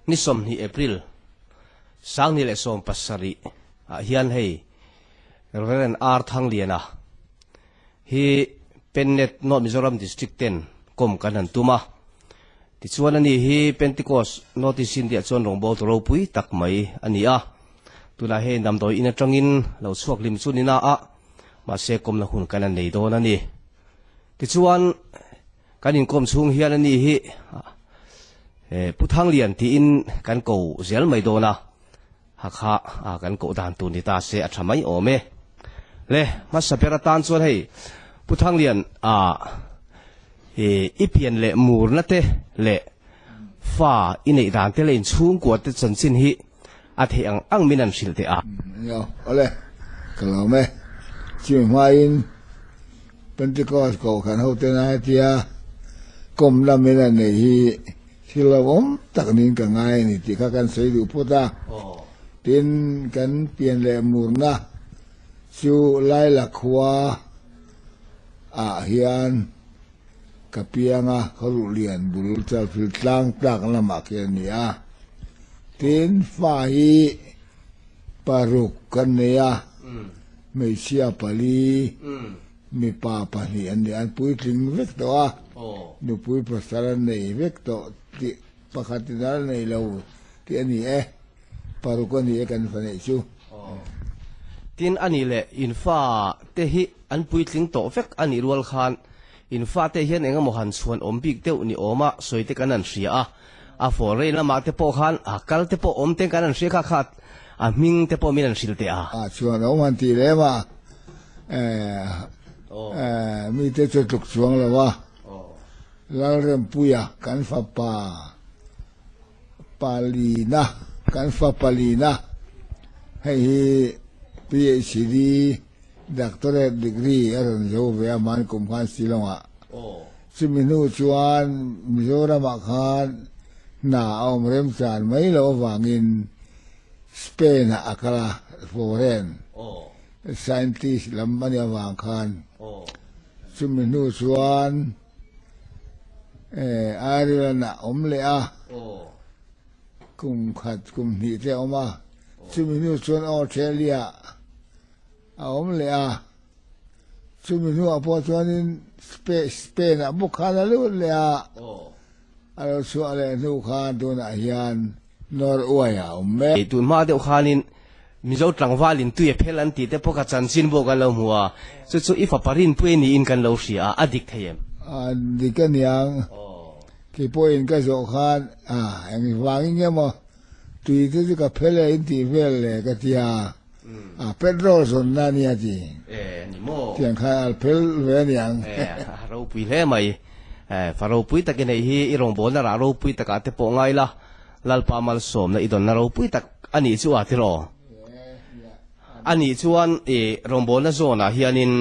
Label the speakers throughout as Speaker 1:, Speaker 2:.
Speaker 1: Ni 20 April 2017 ah hian hei Rev. R. Thangliana hi Pennet North Mizoram District ten kawm kan han tum a. Tichuan ani hi Pentecost North East India chuan rawngbawltu ropui tak mai a ni a. Tunah hei damdawi in atangin lo chhuak hlim chu ni na a, mahse kawmna hun kan han nei dawn a ni. Tichuan kan inkawm chhung hian ani hi Pu Thanglian tiin kan ko zel mai dawn a. Hakha a kan koh dan tur ni ta se a tha mai awm e. Le, hmasa ber atan chuan hei Pu Thanglian a i pian leh murna te leh fa i neih dan te leh inchhungkua te chanchin hi a theih ang ang min an hrilh teh a.
Speaker 2: Nia, awle, ka lawm e. Chumi hmain Pentecost kohhran hoten a hetia kawm lamin an neih hi Thil lo awm tak niin ka ngai a ni tih kha kan sawi duh phawt a. Tin, kan pian leh murna chu Laila khua ah hian ka piang a, khaw lian bul Chalfil tlang tlak lamah khian a ni a. Tin, fa hi paruk kan nei a, hmeichhia pali. Mipa pahnih an ni, an puitling vek tawh a, nupui pasal an nei vek tawh tih pakhatin a la nei lo tih a ni e, paruk a ni e kan fa neih chu.
Speaker 1: Tin, a nih leh in fa te hi an puitling tawh vek a nih rual khan in fa te hian eng emaw han chhuan awm bik deuh ni awma sawi te kan han hria a, a foreign lamah te pawh khan a kal te pawh awm ten kan han hria kha kha a hming te pawh min han hrilh teh a.
Speaker 2: A chhuan awm han tih lem a. Mite chu tluk chuang lo a, Lalrempuia kan fapa palina, kan fa palina, hei hi PhD Doctorate degree a rawn zo ve a hman kum khan Shillong-ah. Chumi hnu chuan Mizoramah khan hna a awm remchan mai loh avangin Spain-ah a kal a, foreign. Scientist lam a nih avang khan chumi hnu chuan Ireland ah awm leh a, kum khat kum hnih te a awm a, chumi hnu chuan Australia a awm leh a, chumi hnuah pawh chuanin Spain ah bawk khan a lut leh a, a lo chhuah leh hnu khan tunah hian Norway ah a awm mek.
Speaker 1: Tun hma deuh khanin Mizo tlangvalin tui a phel an tih te pawh kha chanchin pawh kan lo hmu a, chu chu i fapa rinpui niin kan lo hria a, a dik thei em?
Speaker 2: A dik a niang, kei pawhin ka zawh khan a engvangin nge maw tui te chu ka phel e in tih vel le ka ti a, a petrol zawnna a nia ti.
Speaker 1: E ni maw?
Speaker 2: Tiang khan a phel ve a niang.
Speaker 1: E a ropui hle mai, fa ropui takin hei hi i rawngbawlna rah ropui takah te pawh ngai la. Lalpa malsawmna i dawnna ropui tak a nih chu a tiraw? A nih chuan i rawngbawlna zawnah hianin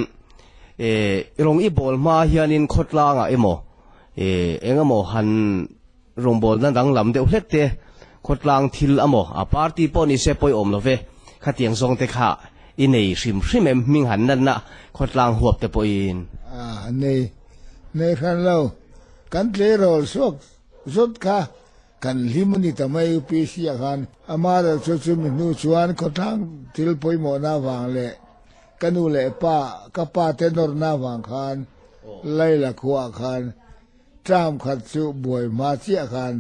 Speaker 1: i rawng i bawl hma hianin khawtlangah emaw eng emaw han rawngbawlna danglam deuh hlek te khawtlang thil amaw a party pawh ni se pawiawm lo ve khatiang zawng te kha i nei hrim hrim em hming han natna khawtlang huap te pawhin?
Speaker 2: A nei nei hran lo kan tleirawl suak zawt kha Kan hlim a ni ta mai UPC ah khan. Amaherawh chu chumi hnu chuan khawthlang thil pawimawhna avang leh ka nu leh pa, ka pa te nawrna avang khan Laila khuaah khan term khat chu buai hma chiah khan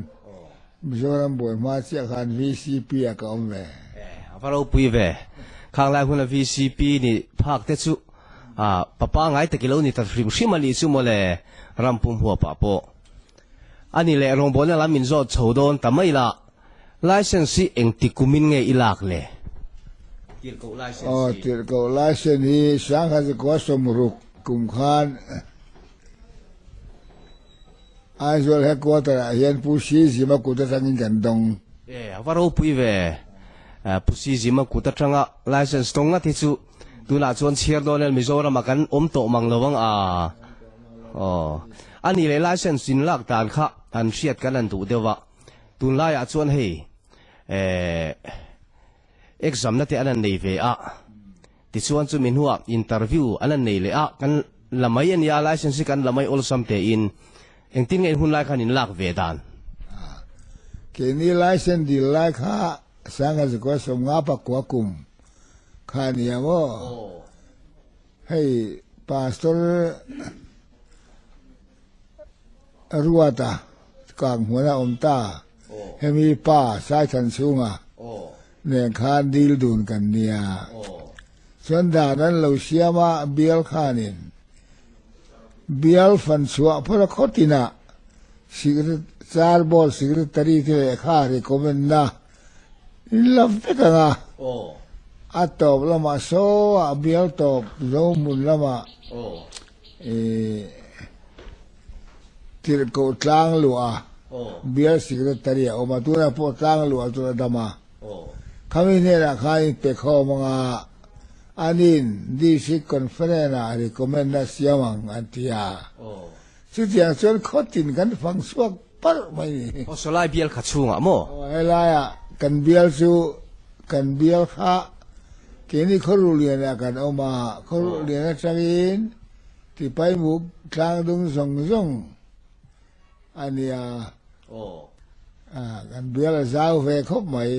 Speaker 2: Mizoram buai hma chiah khan VCP ah ka awm ve.
Speaker 1: A va ropui ve. Khang lai huna VCP ni phak te chu papa ngai tak ilo ni ta hrim hrim a nih chu mawle rampum huapah pawh. A ni leh rawngbawlna lam min zawt chho dawn ta mai la, License hi engti kumin nge i lak le? Tirhkoh license hi.
Speaker 2: Aw, tirhkoh license hi Sangha Zakua sawmruk kum khan Aizawl headquarter ah hian Pu Si Zima kut atangin kan dawng.
Speaker 1: E, a va ropui ve. Pu Si Zima kut atanga license dawng ngat hi chu tunah chuan chhiar dawn hian Mizoramah kan awm tawh mang lo ang a. Aw. A nih leh license in lak dan kha an hriat kan han duh deuh a, tunlaiah chuan hei eh exam na te an han nei ve a, tichuan chumi hnuah interview an han nei leh a, kan la mai a nia license hi kan la mai awlsam tein engtin nge in hun lai khan in lak ve dan?
Speaker 2: Keini licence dil lai kha Sangha Zakua 50 pakua kum kha a nia maw? Hei Pastor Ruata kang hmun a awm ta, hemi pa Saithan chhunga nen khan dil dun kan nia. Chuan dan an lo siam a, bial khanin bial fan chhuah phawt a khaw tinah char board secretary te lehkha recommend na in la vek ang a, a tawp lamah saw ah bial tawp zo hmun lamah Ih tirhkoh tlang luah a bial secretary a awm a, tunah pawh tlang luah chu a dam a. Khami hnenah khan in pe khawm ang a, anin district conference ah recommend a siam ang an ti a. Chutiang chuan khawtin kan fang chhuak parh mai ni.
Speaker 1: Aw sawlai bial kha chhungah maw?
Speaker 2: Aw helaiah kan bial chu kan bial kha keini Khawruhlianah kan awm a, Khawruhlian atangin Tipaimuk tlangdung zawng zawng a nia. Kan bial a zau ve khawp mai.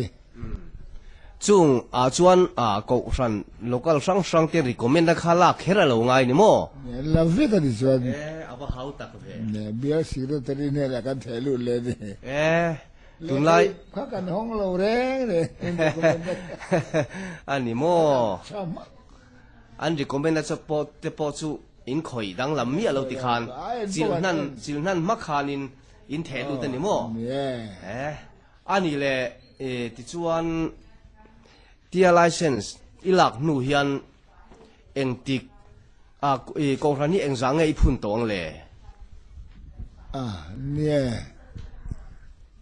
Speaker 1: Chung ah chuan Kohhran local hrang hrang te recommend a kha lak kher a lo ngai ni maw?
Speaker 2: An la vek a ni chuan.
Speaker 1: E, a va hau tak ve.
Speaker 2: Ne, bial secretary hnenah kan theh lut leh ni.
Speaker 1: E, tunlai.
Speaker 2: Kha kan hawng lo reng reng recommend a
Speaker 1: kha. A ni maw? An recommend a chu pawh te pawh chu in khawih danglam miah lo ti khan chilhnan chilhnan hma khanin in theh lut a ni maw? E, a ni le e tichuan tia license i lak hnu hian engtik a e kohhran hi engzah nge i phun tawh ang le?
Speaker 2: A nie,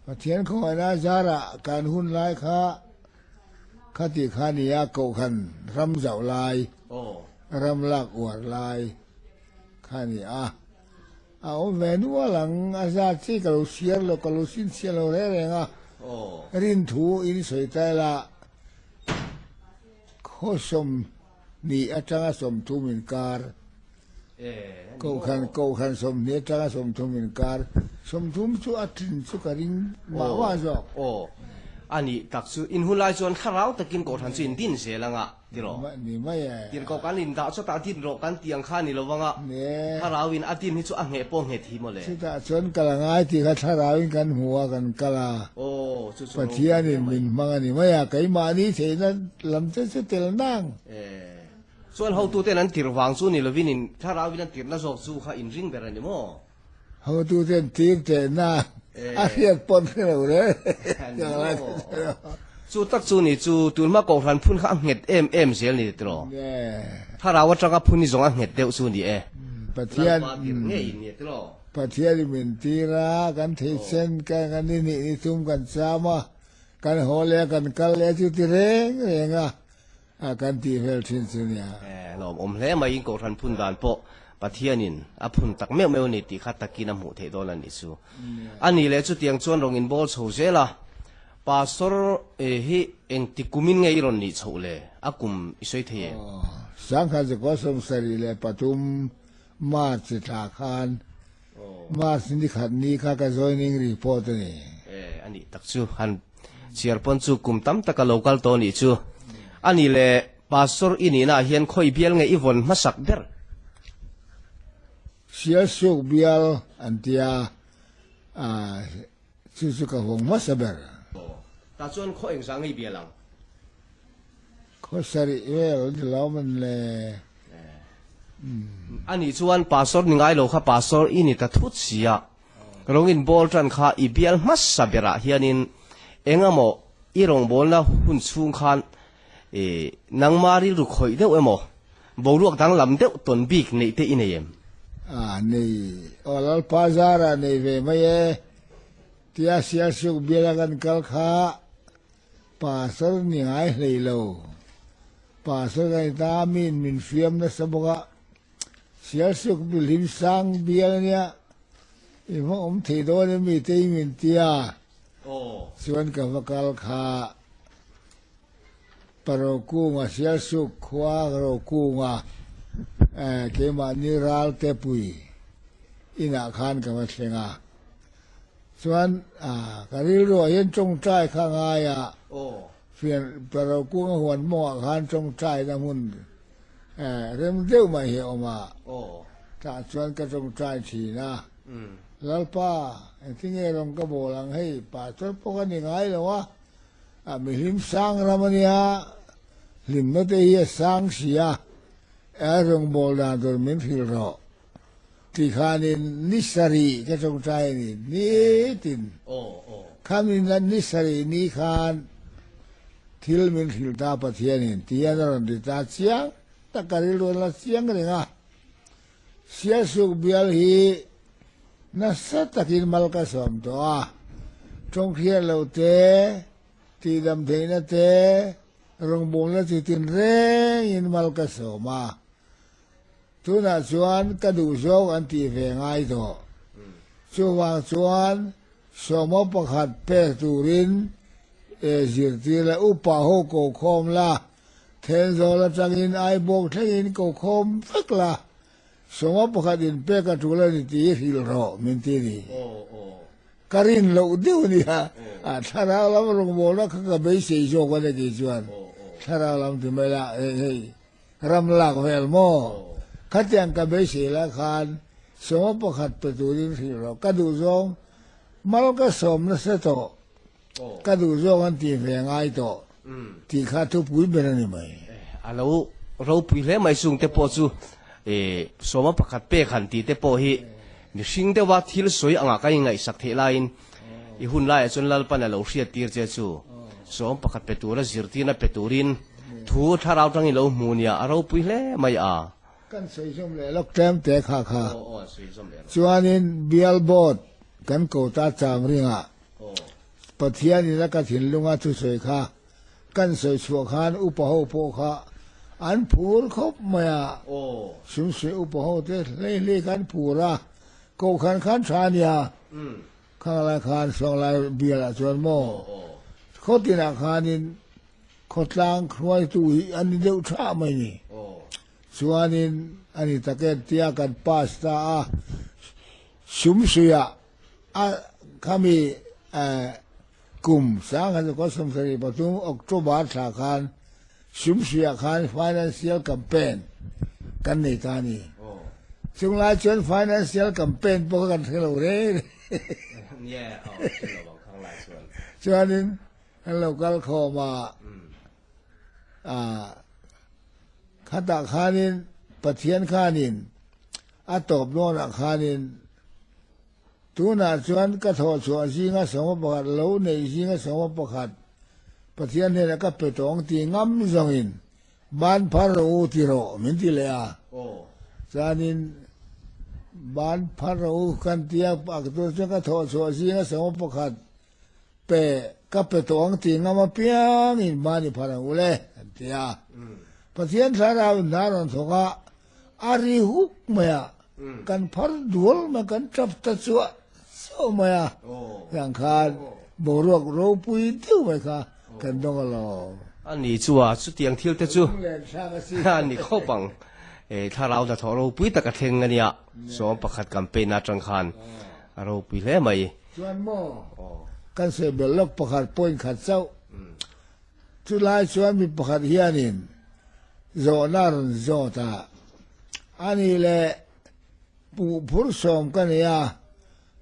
Speaker 2: Pathian khawngaihna zarah kan hun lai kha Khati kha nia kohhran ram zauh lai, ram lak uar lai kha a ni a. A awm ve nual ang, a zat chi ka lo siar lo, ka lo sinchhiah lo reng reng a. Rinthu in sawi ta ila, khaw 20 atanga 30 inkar, kohhran kohhran 20 atanga 30 inkar, 30 chu a tlin chu ka ring mah mah zawk.
Speaker 1: Aw, a nih tak chu in hun lai chuan thlarau takin kohhran chu in din zel anga tiraw?
Speaker 2: Ni mai e.
Speaker 1: Tirhkoh kan indah chawtah din rawh kan tih ang kha a ni lo vanga, thlarauin a din hi chu a ngheh pawh nghet hi maw le.
Speaker 2: Chutah chuan kal a ngai tih kha thlarauin kan hmu a, kan kal a.
Speaker 1: Aw, chu chu
Speaker 2: Pathianin min hmang a ni mai a, keimahni theihna lam te chu tel nang.
Speaker 1: E. Chuan hotuten an tirh vang chu ni lovin in thlarauin an tirhna zawk chu kha in ring ber a ni maw?
Speaker 2: Hotuten tir tehna a hriat pawn hre lo reng.
Speaker 1: Chu tak chu ni chu tunhma Kohhran phun kha a nghet em em zel ni tiraw? Thlarau atanga phun hi zawng a nghet deuh chu ni e.
Speaker 2: Pathian
Speaker 1: Lalpa tirh ngei in ni tiraw?
Speaker 2: Pathianin min tir a, kan theihchen kan ni nih ni thum kan cham a, kan haw leh a, kan kal leh a chu ti reng reng a. A kan tih vel thin chu nia.
Speaker 1: Lawm awm hle mai in Kohhran phun dan pawh Pathianin a phun tak meuh meuh a ni tih kha takin a hmuh theih dawn a nih chu. A nih leh chutiang chuan rawn inbawl chho zel a, Pastor hi engti kumin nge i rawn nih chhoh le? A kum i sawi thei em?
Speaker 2: 1973 March thla khan March ni khat ni kha ka joining report a ni.
Speaker 1: A nih tak chu han Chhiar pawn chu kum tam taka lo kal tawh nih chu. A nih le Pastor i nihna ah hian khawi bial nge i vawn hmasak ber?
Speaker 2: Sialsuk bial an tia a, chu chu ka vawng hmasa ber.
Speaker 1: Aw, tah chuan khaw engzah nge i bial ang?
Speaker 2: Khaw sarih vel an ti lo man le.
Speaker 1: A nih chuan Pastor ni ngai lo kha Pastor i ni ta thut sia. Rawng inbawl tan kha i bial hmasa berah hianin eng emaw i rawngbawlna hun chhung khan nangma rilru khawih deuh emaw boruak danglam deuh tawn bik neih te i nei em?
Speaker 2: A nei. Aw Lalpa zarah nei ve mai e. Tia Sialsuk biala kan kal kha Pastor ni ngai hlei lo. Pastor kan ni ta a, miin min fiam nasa bawk a. Sialsuk Bilhim sang bial ania i va awm thei dawn em mi te i min tia chuan ka va kal kha Parokunga Sialsuk khua Rokunga keimahni Raltepui inah khan ka va thleng a. Chuan ka rilruah hian tawngtai kha ngai a, fian Paro kunga huan mawngah khan tawngtaina hmun rem deuh mai hi a awm a, tah chuan ka tawngtai thin a. Lalpa, engtinge rawn ka bawl ang hei, pastor pawh ka ni ngai lo a, mihlim sang ram a nia, hlimna te hi a sang si a, rawngbâwl dan tur min hrilh rawh. Ti khanin ni sarih ka tawngtai a ni, nitin. Khami ni sarih ni khan thil min hrilh ta Pathianin tihian a rawn ti ta chiang tak ka rilru an la chiang reng a. Sialsuk bial hi nasa takin mal ka sawm tawh a, tawngkhiar loh te, tihdam theihna te, rawngbawlna chi tinrengin mal ka sawm a. Tunah chuan ka duh zawk an tih ve ngai tawh. Chuvang chuan sawma pakhat pek turin e zirtir la, upa ho ko khawm la, Thenzawl atangin Aibawk thlengin ko khawm vek la, sawma pakhat in pek a tul a ni tih hrilh rawh min ti ni. Ka rin loh deuh nia, thlarau lam rawngbawlna kha ka beisei zawk a ni kei chuan, thlarau lam ti mai la hei. Ram lak vel maw? Khatiang ka beisei lah khan sawma pakhat pe turin hrilh rawh. Ka duh zawng mal ka sawm nasa tawh. Ka duh zawng an tih ve ngai tawh tih kha thupui ber a ni mai.
Speaker 1: A lo ropui hle mai chung te pawh chu sawma pakhat pek han tih te pawh hi mihring deuha thil sawi angah kan inngaihsak theih laiin i hun laiah chuan Lalpan a lo hriat tir che chu sawm pakhat pe tura zirtirna pe turin Thu thlarau tangin lo hmu nia a ropui hle mai a.
Speaker 2: Kan sawi zawm leh lawk tlem te kha kha. Chuanin Bial Board kan ko ta cham ringah Pathian in a ka thinlunga thusawi kha kan sawi chhuah khan upa ho pawh kha an phur khawp mai a. Sumsuih upa ho te hlei hlei kha an phur a, kohhran khan tha nia. Khanglai khan Sawnglai bialah chuan maw khawtinah khanin Khawtlang hruaitu hi a ni deuh thah mai ni. Chuanin a ni tak e tia kan pass ta a, Sumsuiah a khami kum 1973 October thla khan Sumsuiah khan Financial Campaign kan nei ta a ni. Chunglai chuan Financial Campaign pawh kha kan hre lo reng reng. Chuanin Kan lo kal khawm a, ah khatah khanin Pathian khanin a tawp dawnah khanin tunah chuan ka thawh chhuah zinga sawma pakhat lo neih zinga sawma pakhat Pathian hnenah ka pe tawng ti ngam zawngin ban phar rawh u ti rawh min ti leh a. Chuanin ban phar rawh u kan tia a tur chuan ka thawh chhuah zinga sawma pakhat Pe, ka pe tawh ang tih ngam apiangin mahni phar ang u le, an ti a. Pathian thlarau in hna rawn thawk a, a ri huk mai a, kan phar dual mai, kan tap ta chuah chuah mai a, tiang khan boruak ropui deuh mai kha kan dawng alawm.
Speaker 1: A ni chu a, chutiang thil te chu a ni khawp ang. Thlarau hnathawh ropui tak a thleng a nia, 11 campaign atang khan a ropui hle mai.
Speaker 2: Chuan maw? Kan sawi belh lawk pakhat point khat chauh. Chulai chuan mi pakhat hianin zawhna a rawn zawt a, A nih leh puh phur sawm ka nei a,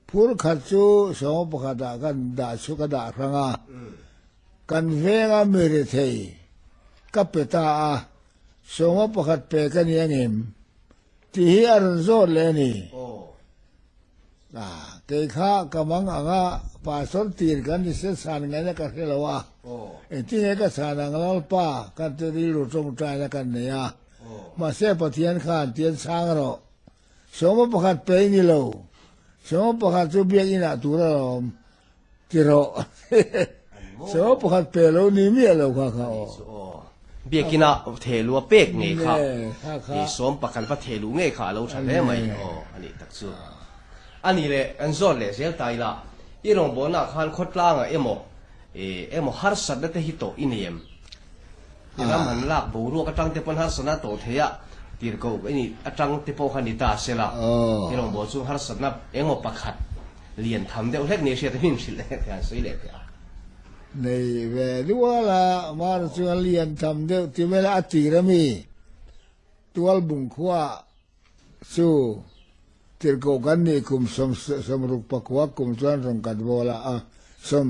Speaker 2: phur khat chu sawma pakhatah kan dah chu ka dah hrang a, kan venga mi rethei ka pe ta a, sawma pakhat pe ka ni angem? Tih hi a rawn zawt leh a ni. Kei kha ka mang ang a, pastor tir kan ni se chhan ngaihna ka hre lo a. Engtinge ka chhan ang Lalpa kan ti rilru tawngtaina kan nei a. Mahse Pathian khan tian chhang rawh. Sawma pakhat pe i ni lo. Sawma pakhat chu biakinah tur a lo awm. Ti rawh. Sawma pakhat pe lo ni miah lo kha kha aw.
Speaker 1: Biakina thehluh a pek ngei kha. I sawm pakhat va thehluh ngei kha a lo tha hle mai aw a nih tak chu. A nih leh kan zawt leh zel ta ila i rawngbawlnaah khan khawtlangah emaw emaw harsatna te hi tawh i nei em? I ram han lak boruak atang te pawn harsatna tawh thei a tirhkoh i nih atang te pawh kha ni ta se la i rawngbawlh chung harsatna engemaw pakhat. lian tham deuh hlek ni hriat a min hrilh leh han sawi leh teh a.
Speaker 2: Nei ve nual a, mar chu a lian tham deuh ti vel a tir a mi Tualbung khua chu tirhkoh kan nih kum 69 kum chuan rawn kat bawl a, a sawm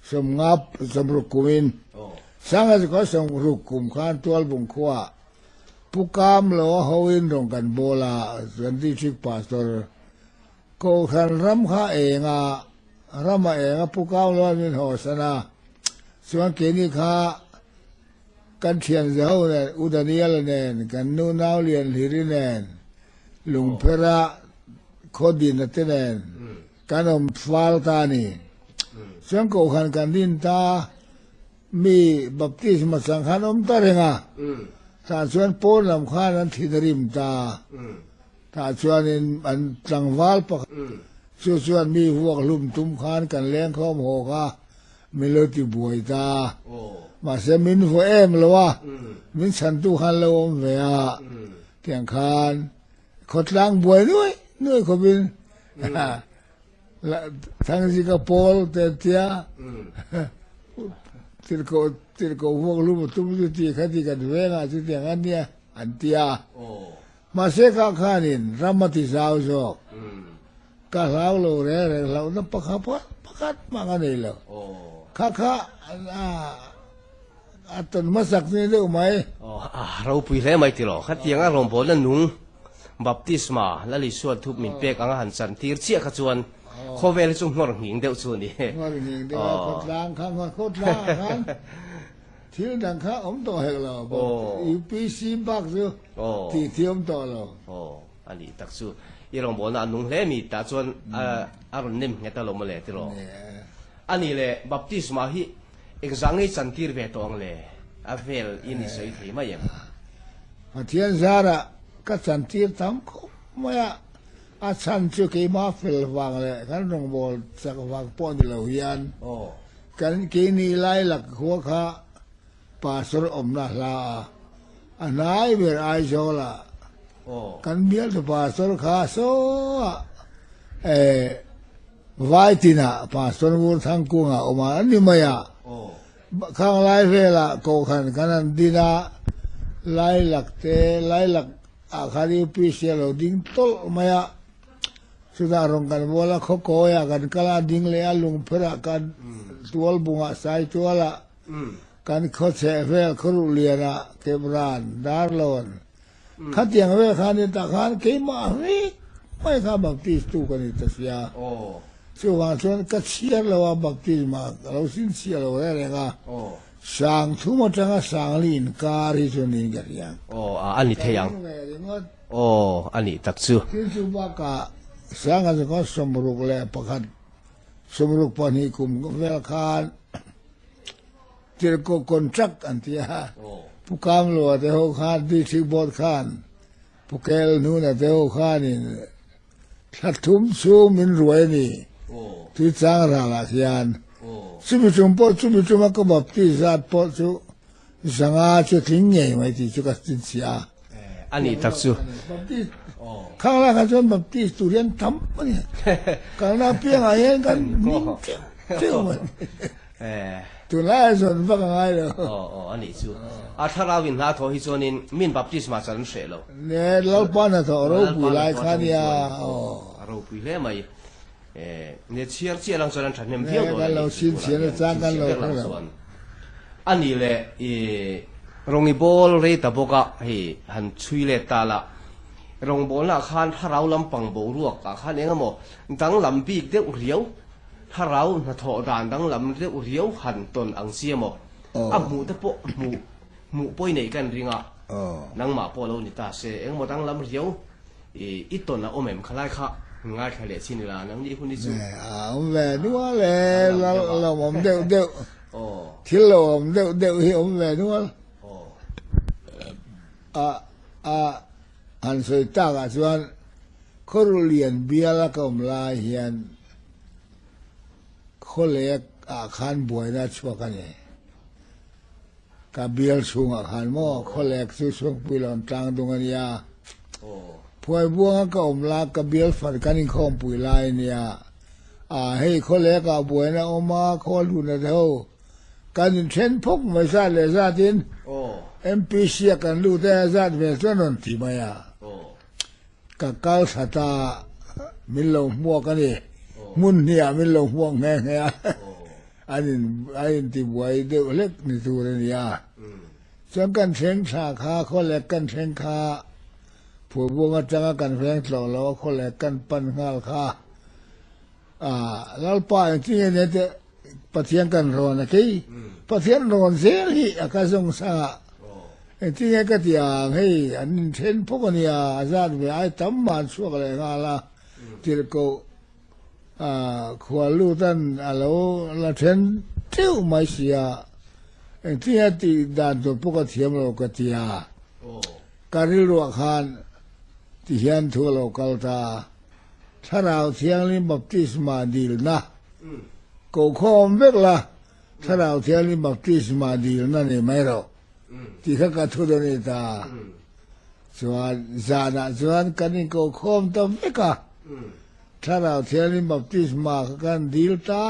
Speaker 2: 50 60 kumin Sanga chu 60 kum khan Tualbung khuaah Pu Kamlo a hoin rawn kan bawl a, chuan District Pastor Kohhran ram kha eng a, ram a eng a Pu Kamlo an min hawsan a, chuan keini kha kan thian zaho nen U Daniel-a nen kan nu nau Lian Hliri nen Lungphera Khawdina te nen Kan awm fal ta a ni. Chuan Kohhran kan din ta mi baptisma chang khan awm ta reng a. Tah chuan pawn lam khan an thin a rim ta. Tah chuanin an tlangval pakhat chu chuan mi vuak hlum tum khan kan lengkhawm haw kha min lo ti buai ta. Mahse min vaw em lo a, min chhantu khan lo awm ve a. Tiang khan khawtlang buai nuai nuai khawpin Thangzika pawl te an tia tirhkoh tirhkoh vuak hlum a tum chu ti kha ti kan vengah chutiang a nia an tia. Mahse kha khanin ram a ti zau zawk. Ka hlau lo reng reng hlauhna pakhat pakhat mah ka nei lo. Kha kha a tawn hmasak ni deuh mai.
Speaker 1: A ropui hle mai tiraw. Khatianga rawngbawlna nung Baptisma, Lal Isua thup min pek anga han chan tir chiah kha chuan khawvel hi chu nghawr nghing deuh chu a ni.
Speaker 2: Nghawr nghing deuh a, khawtlang kha nghawr khawtlang ah khan thil dang kha awm tawh hek lo, UPC bak chu tih thi awm tawh lo.
Speaker 1: Aw, a nih tak chu. I rawngbawlna a nung hle mi tah chuan a rawn nem nghet alawm mawle tiraw. A nih le, Baptisma hi engzah ngei chan tir ve tawh ang le? A vel in i sawi thei mai em?
Speaker 2: Pathian zarah ka chan tir tam khawp mai a, a chhan chu keimah fel vang leh kan rawngbâwl chak vang pawh ni lo hian kan keini lailak khua kha Pastor awmna hla a, a hnai ber Aizawlah kan bialtu Pastor kha saw a, eh, Vai tinah Pastor Vurthangkunga a awm a, a ni mai a. Khang lai velah kohhran kan han din a, Lailak te, Lailak ah khan UPC a lo ding tawlh mai a. Chutah rawn kan vual a, Khawkawiah kan kal a, ding leh a, Lungpherah kan Tualbungah, Saitualah kan khawchheh vel Khawruhlianah, Kepran, Darlawn, Khatiang vel khan ni tak khan keimah vek mai kha Baptist tu ka ni ta sia. Chuvang chuan ka chhiar lo a baptism-ah ka lo sin chhiar lo reng reng a. Sang thum atanga Sangli inkar hi chu niin ka hria.
Speaker 1: Aw, a ni thei ang. Aw, a nih tak chu.
Speaker 2: Thil chu bakah Sanga chu khan 61, 62 kum vel khan Tirhkoh contract an ti a, Pu Kamlua te ho khan District Board khan Pu Kel Hnuna te ho khanin thla thum chhung min ruai a ni Tuichang ralah hian. Chumi tum pawh chumi tuma ka baptist zat pawh chu 500 chu tling ngei mai tih chu ka chhinchhiah a.
Speaker 1: A nih tak chu.
Speaker 2: Baptist khang lai khan chuan Baptist tur hian tam a ni. Kalna apiangah hian kan hming teuh teuh mai. Tunlai a zawn vak a ngai lo.
Speaker 1: Aw aw a nih chu. A thlarau in hla thawh hi chuanin min baptisma chan an hreh lo.
Speaker 2: Ne Lalpa hnathawh ropui lai kha nia.
Speaker 1: A ropui hle mai. Ne chhiar chiah lang chuan an thahnem viau dawn
Speaker 2: a nih chu. Ne kan lo chhinchhiah na chang kan lo hre lo.
Speaker 1: A nih leh i rawngi bawl rei ta bawk a hei han chhui let ta la. Rawngbawlna ah khan thlarau lampang boruak ah khan eng emaw danglam bik deuh riau Thlarau hnathawh dan danglam deuh riau han tawn ang chi emaw? A hmuh te pawh hmuh hmuh pawi nei kan ring a, nangmah pawh lo ni ta se, engemaw danglam riau i tawn a awm em? Khalai kha ngaithla leh chin ila, nangni hun hi chu.
Speaker 2: A awm ve nual e, lo awm deuh deuh, thil lo awm deuh deuh hi awm ve nual. A a han sawi takah chuan Khawruhlian biala ka awm lai hian Khawlek ah khan buaina a chhuak a ni. Ka bial chhungah khan maw Khawlek chu Chhuangpui lam tlang dung a nia. Phuaibuanga ka awm la ka bial far kan inkhawmpui lai a nia. A hei khawlekah buaina a awm a, khawl hluna te ho kan inthen phawk mai zat leh zatin MPC ah kan lut e a zat ve chuan rawn ti mai a. Ka kal tha ta min lo hmuak a ni. Hmun hnih ah min lo hmuak nghe nghe a. An in a intibuai deuh hlek ni tur a ni a. Chuan kan thleng thla kha khawlek kan thleng kha Phuabuang atanga kan veng tlawh lo a khawlek kan pan nghal kha ah Lalpa engtin nge nia teh Pathian kan rawn a kei Pathian rawn zel hi a ka zawng sang a engtin nge ka ti ang hei an inthen phawk a nia a zat ve ai tam mah an chhuak leh nghal a tirhkoh Khual lutan a lo la then teuh mai si a, engtin a tih dan tur pawh ka thiam lo ka ti a, ka rilruah khan ti hian thu a lo kal ta a, Thlarau Thianghlim baptisma dilna kokhawm vek la, Thlarau Thianghlim baptisma dilna nei mai rawh tih kha ka thu dawn a ni ta. Chuan zanah chuan kan inkokhawm ta vek a. Thlarau Thianghlim baptisma kha kan dil ta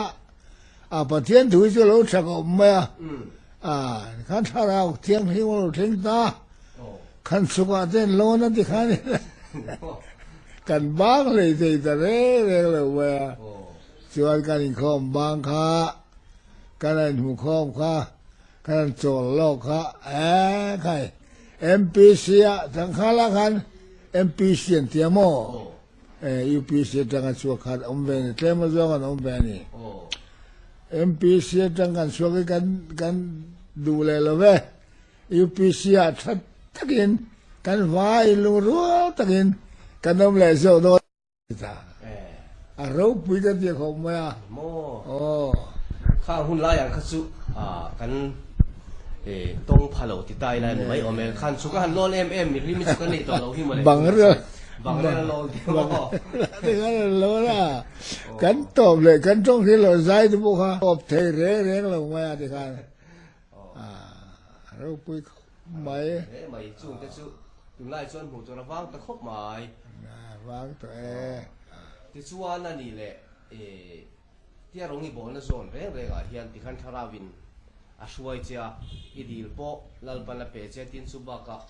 Speaker 2: a, Pathian thu hi chu a lo tha khawp mai a, a khan Thlarau Thianghlim a lo thleng ta, khan chhukah te an lawn a ti khan kan bang hlei thei ta reng reng lo mai a, chuan kan inkhawm bang kha, kan a inhmukhawm kha, kan han chawl lawk kha, e khai MPC ah Tangkhala khan MPC an ti a maw? UPC atanga chhuak khan awm ve a ni, tlem azawng an awm ve a ni. MPC atang kan chhuak hi kan kan duh leh lo ve. UPC ah tha takin kan vai lungrual takin kan awm leh zawk dawn ta. A ropui ka ti khawp mai a.
Speaker 1: Maw? Aw. Khang hun lai ang kha chu kan tawng pha lo ti ta ila ni mai awm e. Khan chu ka han lawn em em mi hlim hi chu ka nei tawh lo hi mawle.
Speaker 2: Bang rel.
Speaker 1: Bang rel a lawn ti maw?
Speaker 2: Bang rel a lawn a. Kan tawp leh kan tawng hi lo zai te pawh kha tawp thei reng reng lo mai a ti khan. Ropui khawp mai.
Speaker 1: Hle mai chung te chu tunlai chuan hmuh tur a vang ta khawp mai.
Speaker 2: A vang tawh e.
Speaker 1: Tichuan a ni leh Tia rawng i bawlna zawn reng rengah hian tikhan thlarauin a hruai che a, i dil pawh Lalpan a pe che tin chu bakah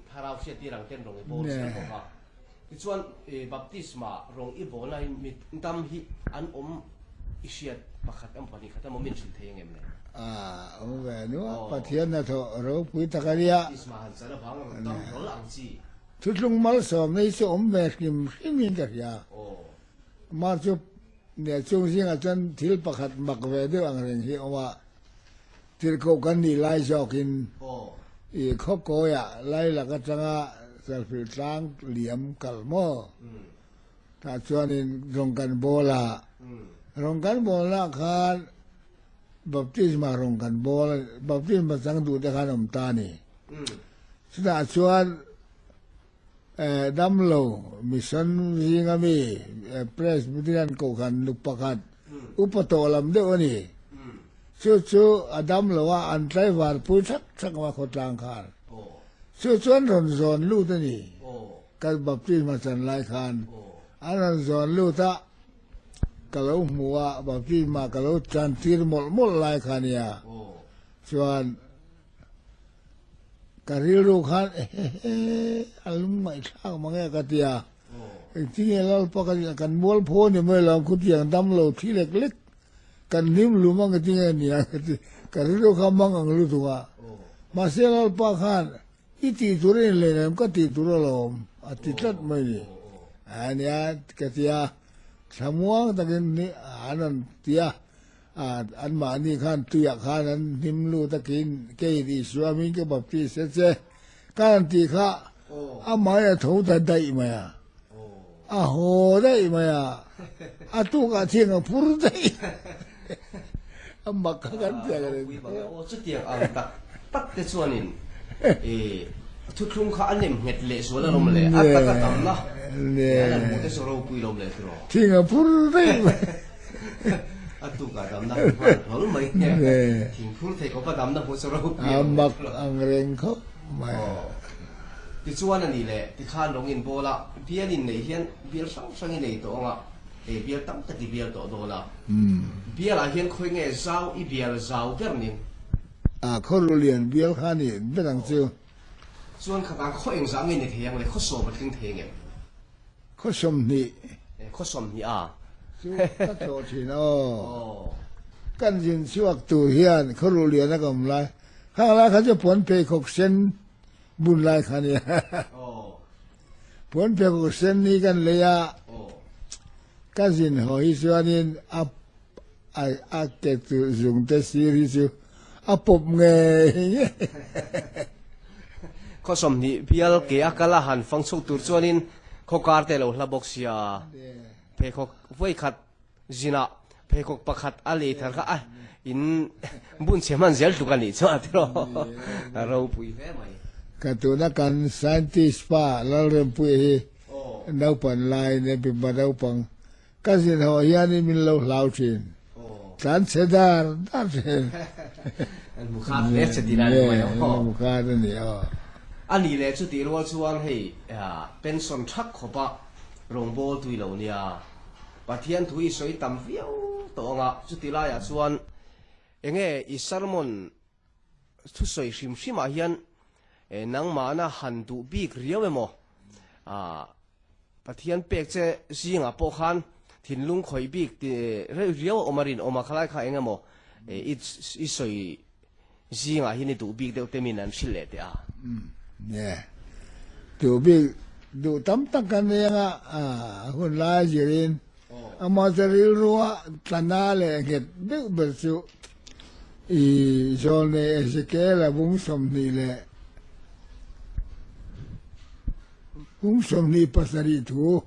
Speaker 1: thlarau hriattir ang ten rawng i bawl zel bawk a. Tichuan baptisma rawng i bawlna hi mi dam hi an awm i hriat pakhat emaw pahnih khat emaw min hrilh thei ang em le?
Speaker 2: Awm ve nuah Pathian hnathawh ropui tak a nia.
Speaker 1: Baptisma han chan avang rawn dam hlawl ang chi.
Speaker 2: Thuthlung malsawmna hi chu awm ve hrim hrimin ka hria. Mah chu nia chung zingah chuan thil pakhat mak ve deuh ang reng hi a awm a, tirhkoh kan nih lai zawkin i khawkawiah lai lak atanga Chalfilh tlang liam kal maw? Tah chuanin rawng kan bawl a, rawng kan bawlnaah khan baptisma rawng kan bawl a, baptisma chang duh te khan awm ta a ni. Chutah chuan Damlo mission zinga mi Presbyterian kohhran nu pakhat upa tawh lam deuh a ni. Chu chu a damlo a, an tlaivar pui thak thak a khawtlang khan. Chu chu an rawn zawn lut a ni. Ka baptisma chan lai khan an rawn zawn lut a, ka lo hmu a, baptisma ka lo chan tir mawlh mawlh lai kha a nia. Chuan. Ka rilru khan ehehe a lungngaihthlak mang e ka ti a, engtinge Lalpa ka nih kan mualpho a ni mai lo ang khutiang dam lo thi lek lek kan hlim lum ang engtinge a ni ang ka ti, ka rilru kha mang ang lutuk a, mahse Lalpa khan i tih tur a ni hlei em ka tih tur alawm a ti tlat mai ni, a nia ka ti a, thlamuang takin an rawn ti a. Anmahni khan tuiah khan an hnim lut a kin kei Isua hming ka baptist a che ka han tih kha amah a tho ta daih mai a, a haw daih mai a, a tukah thiang a phur daih a mak kha kan ti ang reng.
Speaker 1: Aw chutiang ang tak tak te chuanin thuthlung kha a nem nghet leh zual alawm le, a tak a tamna an han hmuh te chu ropui lawm le tiraw.
Speaker 2: Thiang a phur daih mai.
Speaker 1: A tukah damna hmu nghal hlawl mai nge thingphur thei khawpa damna hmu chu ropui
Speaker 2: A mak ang reng khawp mai.
Speaker 1: Tichuan a nih leh tikhan rawng in bawl a, bial in neih hian bial hrang hrang i nei tawh ang a, hei bial tam tak i bial tawh dawn a. Bial ah hian khawi nge zau i bial zau ber ning?
Speaker 2: A khaw rulian bial kha a nih ber ang chu.
Speaker 1: Chuan khatah khaw engzah nge ni thei ang le? Khaw sawm a tling thei ngem?
Speaker 2: Khaw 20.
Speaker 1: Khaw 20 a.
Speaker 2: Chu ka tlawh thin aw. Kan zin chhuak tur hian khaw rulian a ka awm lai. Khang lai kha chu puan pheikhawk sen bun lai kha nia. Puan pheikhawk sen hi kan lei a, ka zin haw hi chuanin a a ke chu zung te sir hi chu a pawp ngei ngei.
Speaker 1: Khaw 20 bial ke a kal a han fang chhuak tur chuanin khaw kar te lo hla bawk sia. Pheikhawk vawi khat zinah pheikhawk pakhat a lei thar kha a in bun chhe hman zel tluk a nih chuan a ti rawh. A ropui hle mai.
Speaker 2: Ka tuna kan scientist pa Lalrempuia hi naupan laiin mipa naupang Ka zin haw hianin min lo hlau thin. Tlan chhe dar dar thin.
Speaker 1: An hmu khat hle che tih lai mai aw.
Speaker 2: An hmu khat a ni aw.
Speaker 1: A nih leh chutih rual chuan hei pension thak khawpa rawngbâwl tui lo nia. Pathian thu i sawi tam viau tawh ang a, chutih laiah chuan enge i sermon thusawi hrim hrimah hian nangmahna han duh bik riau emaw Pathian pek che zingah pawh khan thinlung khawih bik ti reuh riau a awm a rinawm a, khalai kha eng emaw i sawi zingah hian i duh bik deuh te min an hrilh leh teh a.
Speaker 2: Nia, duh bik duh tam tak kan nei anga hun lai zirin amah chu rilrua tlana leh nghet deuh ber chu i zawlnei Ezekiel-a bung 20 leh Kum 27 thu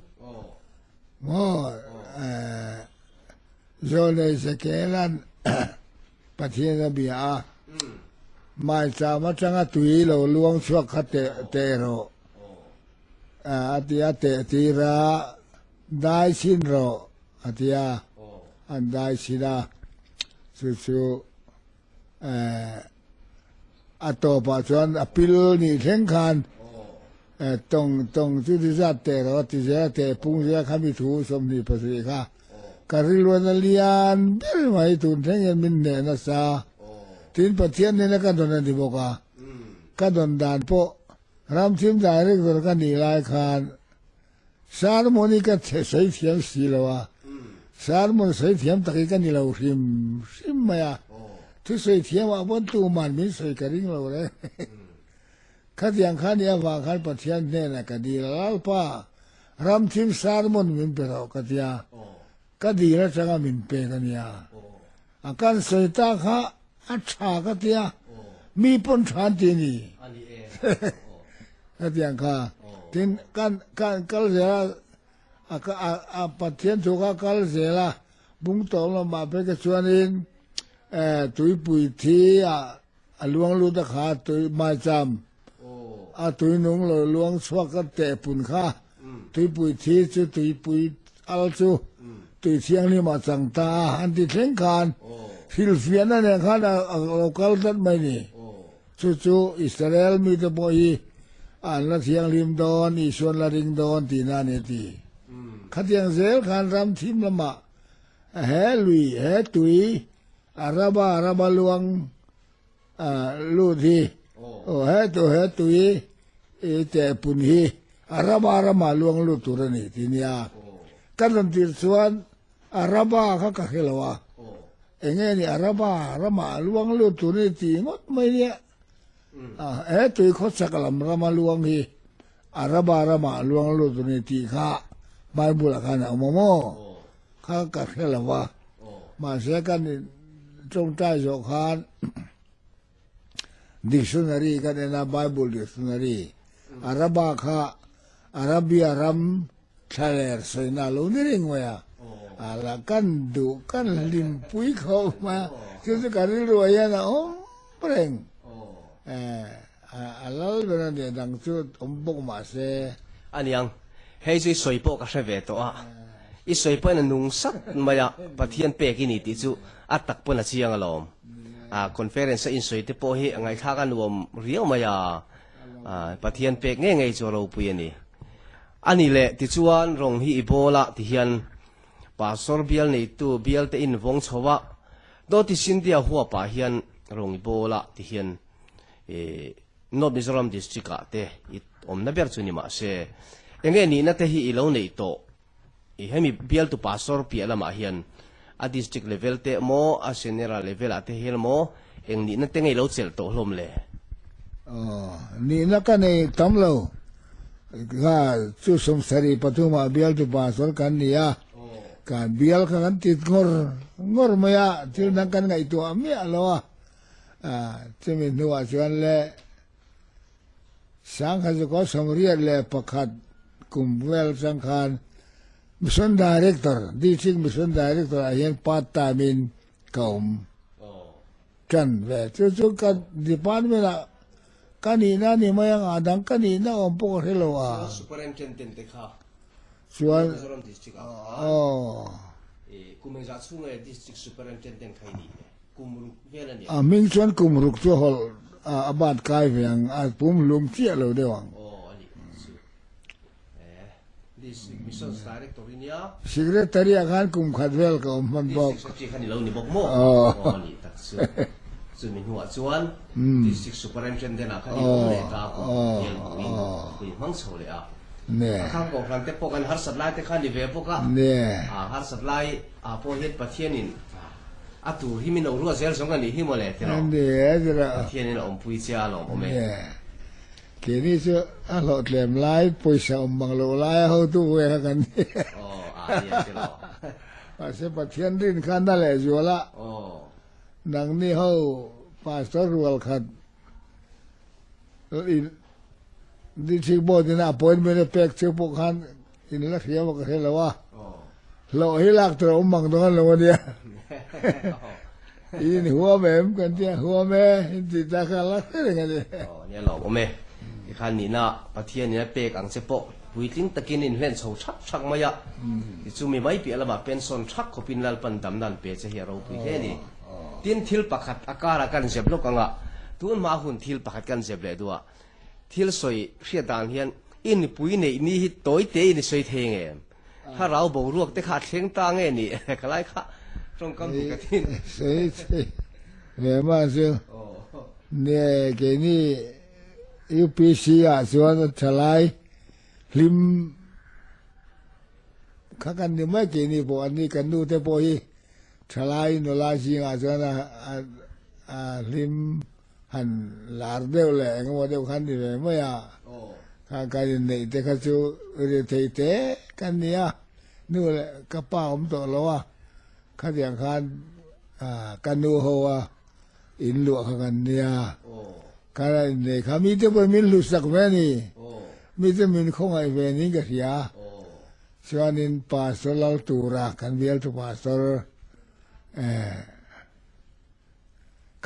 Speaker 2: maw Zawlnei Zekela'n Pathian a bia a, Maicham atanga tui lo luang chhuak kha teh rawh a ti a, teh tir a, dai chhin rawh a ti a, an dai chhin a, chu chu A tawpah chuan a pil nih thleng khan tawng tawng chu ti zat teh rawh a ti zel a, teh pung zel a khami thu 27 kha ka rilruan a lian ber mai tun thleng hian min hneh nasa. Tin Pathian nena ka dawn a ni bawk a, ka dawn dan pawh ramthim director ka nih lai khan Sermon hi ka sawi thiam si lo a, sermon sawi thiam tak hi ka ni lo hrim hrim mai a, thu sawi thiam ah pawn tuman min sawi ka ring lo reng. Khatiang kha ni avang khan Pathian hnenah ka dil a, Lalpa, ramthim sermon min pe rawh ka ti a, ka dil atanga min pek a nia. A kan sawi ta kha a tha ka ti a, mi pawn tha an ti a ni. Hetiang kha tin kan kan kal zel a, a a Pathian thu kha kal zel a, bung tawm lamah phei kha chuanin tuipui thi ah a luang lut a kha tui maicham a tui nung lo luang chhuak a teh pun kha tuipui thi chu tuipui al chu tui thianghlim ah chang ta a an ti thleng khan hrilhfiahna nen khan a lo kal tlat mai ni. Chu chu Israel mite pawh hi an la thianghlim dawn, Isuan la ring dawn tihna a ni a ti. Khatiang zel khan ram thim lamah he lui, he tui, a rama rama luang lut hi, aw he tu he tui i tehpun hi a rama rama luang lut tur a ni ti nia. Ka rawn tir chuan a rama kha ka hre lo a, eng nge ni a rama rama luang lut tur a ni tih ngawt mai nia. He tui khawchhak lam rama luang hi a rama rama luang lut tur a ni tih kha Bible ah khan a awm a maw? Kha ka hre lo va, mahse kan tawngtai zawh khan dictionary kan en a, Bible dictionary, Araba kha Arabia ram thlaler sawina a lo ni reng mai a, a la kan duh kan hlimpui khawp mai a, chu chu ka rilruah hian a awm reng, a lal ber a nia dang chu awm bawk mah se.
Speaker 1: A niang, hei chu i sawi pawh ka hre ve tawh a, i sawi pawhin a nung sat mai a, Pathian pek i ni tih chu a tak pawn a chiang alawm. A conference a insawi te pawh hi ngaihthlak a nuam riau mai a. Pathian pek ngei ngei chu a ropui a ni. A ni leh tichuan rawng hi i bawl a tihian Pastor bial neitu bial te in vawng chho a, Dawti Scindia huapah hian rawng i bawl a tihian North Mizoram District ah te i awmna ber chu ni mahse enge nihna te hi i lo neih tawh I hemi bialtu pastor piah lamah hian a district level te maw a general level ah te hian maw eng nihna te ngei lo chelh tawh hlawm le?
Speaker 2: Aw, nihna ka nei tam lo. Kha chu 73 ah bialtu pastor kan ni a, kan bial kha kan tit ngawr ngawr mai a, thil dang kan ngaihtuah miah lo a, chumi hnuah chuan le 1981 kum vel atang khan Mission Director, District Mission Director ah hian part time in ka awm tan ve. Chu chu ka department ah ka nihna a ni mai ang a, dang ka nihna awm pawh ka hre lo a.
Speaker 1: Superintendent te kha
Speaker 2: Chuan
Speaker 1: Mizoram District ah khan kum engzah chhung nge District Superintendent kha i nih le? Kum ruk vel a ni
Speaker 2: ang. A hming chuan kum ruk chu hawlh a bat kai ve ang, a pum hlum chiah lo deuh ang.
Speaker 1: Aw a nih chu. Eh, District Missions Director i nia.
Speaker 2: Secretary ah khan kum khat vel ka awm hman bawk.
Speaker 1: District Secretary kha ni lo ni bawk maw? Aw a nih tak chu. Chumi hnuah chuan District Superintendent ah khan i awm leh ta kum ruk vel puiin pui hmang chho leh a. A khang kohhran te pawh kan harsat lai te kha ni ve bawk a. A harsat lai ah pawh hian Pathianin A tur hi min lo ruat zel zawng a nih hi mawle tiraw? Pathianin a awmpui che a lawm awm e.
Speaker 2: Keini chu a hlawhtlem lai pawisa awm mang loh lai a hotu ve kha kan ni.
Speaker 1: Aw a nia tiraw?
Speaker 2: Mahse Pathian rin kha na leh zual a. Nangni ho Pastor rual khat in District Board in a appointment a pek chu pawh khan In la hria maw ka hre lo a, hlawh hi lak tur a awm mang dawn lo a nia. In huam em kan tia, huam e, in tih ta kha la hre reng a ni.
Speaker 1: Aw nia lawm awm e, tikhan nihna Pathian in a pek ang che pawh puitling takin in hlen chho thak thak mai a, tichu mi mai piah lamah pension thak khawpin Lalpan damna an pe che hi a ropui hle a ni. Tin thil pakhat a karah kan zep lawk ang a, tun hma hun thil pakhat kan zep leh duh a, Thil sawi hriat dan hian i nupui neih ni hi tawi te in i sawi thei nge? Thlarau boruak te kha a thleng ta nge ni? Ka lai kha tawngkam dik a thin.
Speaker 2: Sawi thei ve mah chu nia keini UPC ah chuan a thalai hlim kha kan ni mai keini pawh an ni kan nu te pawh hi thalai nula zingah chuan a hlim Han lar deuh leh engemaw deuh khan ni ve mai a, kha kan inneih te kha chu ri thei te kan ni a, nu leh ka pa awm tawh lo a, khatiang khan ka nu ho a in luah kha kan nia, khan a inneih kha mite pawhin min hlusak ve a ni, mite min khawngaih ve niin ka hria, chuanin pastor lal tura kan bialtu pastor eh.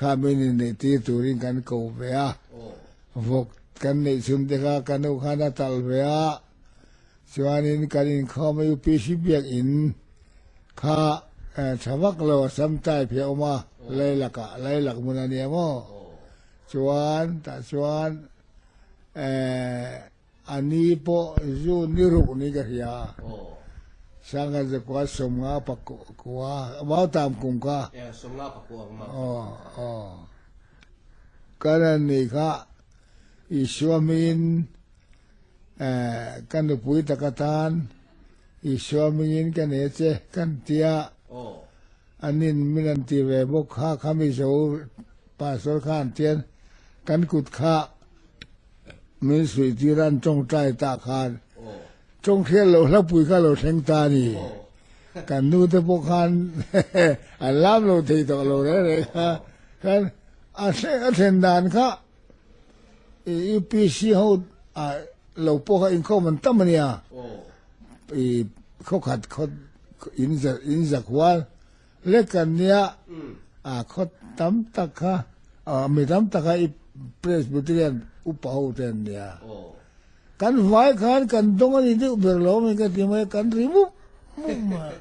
Speaker 2: Kha min inneih tir turin kan ko ve a, vawk kan neih chhun te kha ka nu khan a talh ve a, chuanin kan inkhawm a UPC biakinn kha tha vak lo a sam type hi a awm a, Lailakah, Lailak hmun a nia maw? Chuan tah chuan A ni pawh zu ni ruk ni ka hria. Sangha zakua 50 pakua mautam kum kha.
Speaker 1: 50 pakua ang
Speaker 2: mautam. Aw aw. Kan an ni kha Isua hmingin ka nupui taka tan Isua hmingin ka nei che kan tia. Anin min an ti ve bawk kha kha Mizo pastor kha an tian kan kut kha Min suihtir an tawngtai tah khan tawngthial loh hlapui kha lo thleng ta a ni. Kan nu te pawh khan an lam lo thei tawh lo reng reng kha. Khan a thleng a thlen dan kha UPC ho lo pawh kha inkhawm an tam a nia. I khawkhat khaw in in zakhual Lek kan nia a khaw tam tak kha mi tam tak kha i Presbyterian upa ho te an nia. Kan vai khan kan dawng a ni deuh ber lo mai ka ti mai a, kan ri mup mup mai.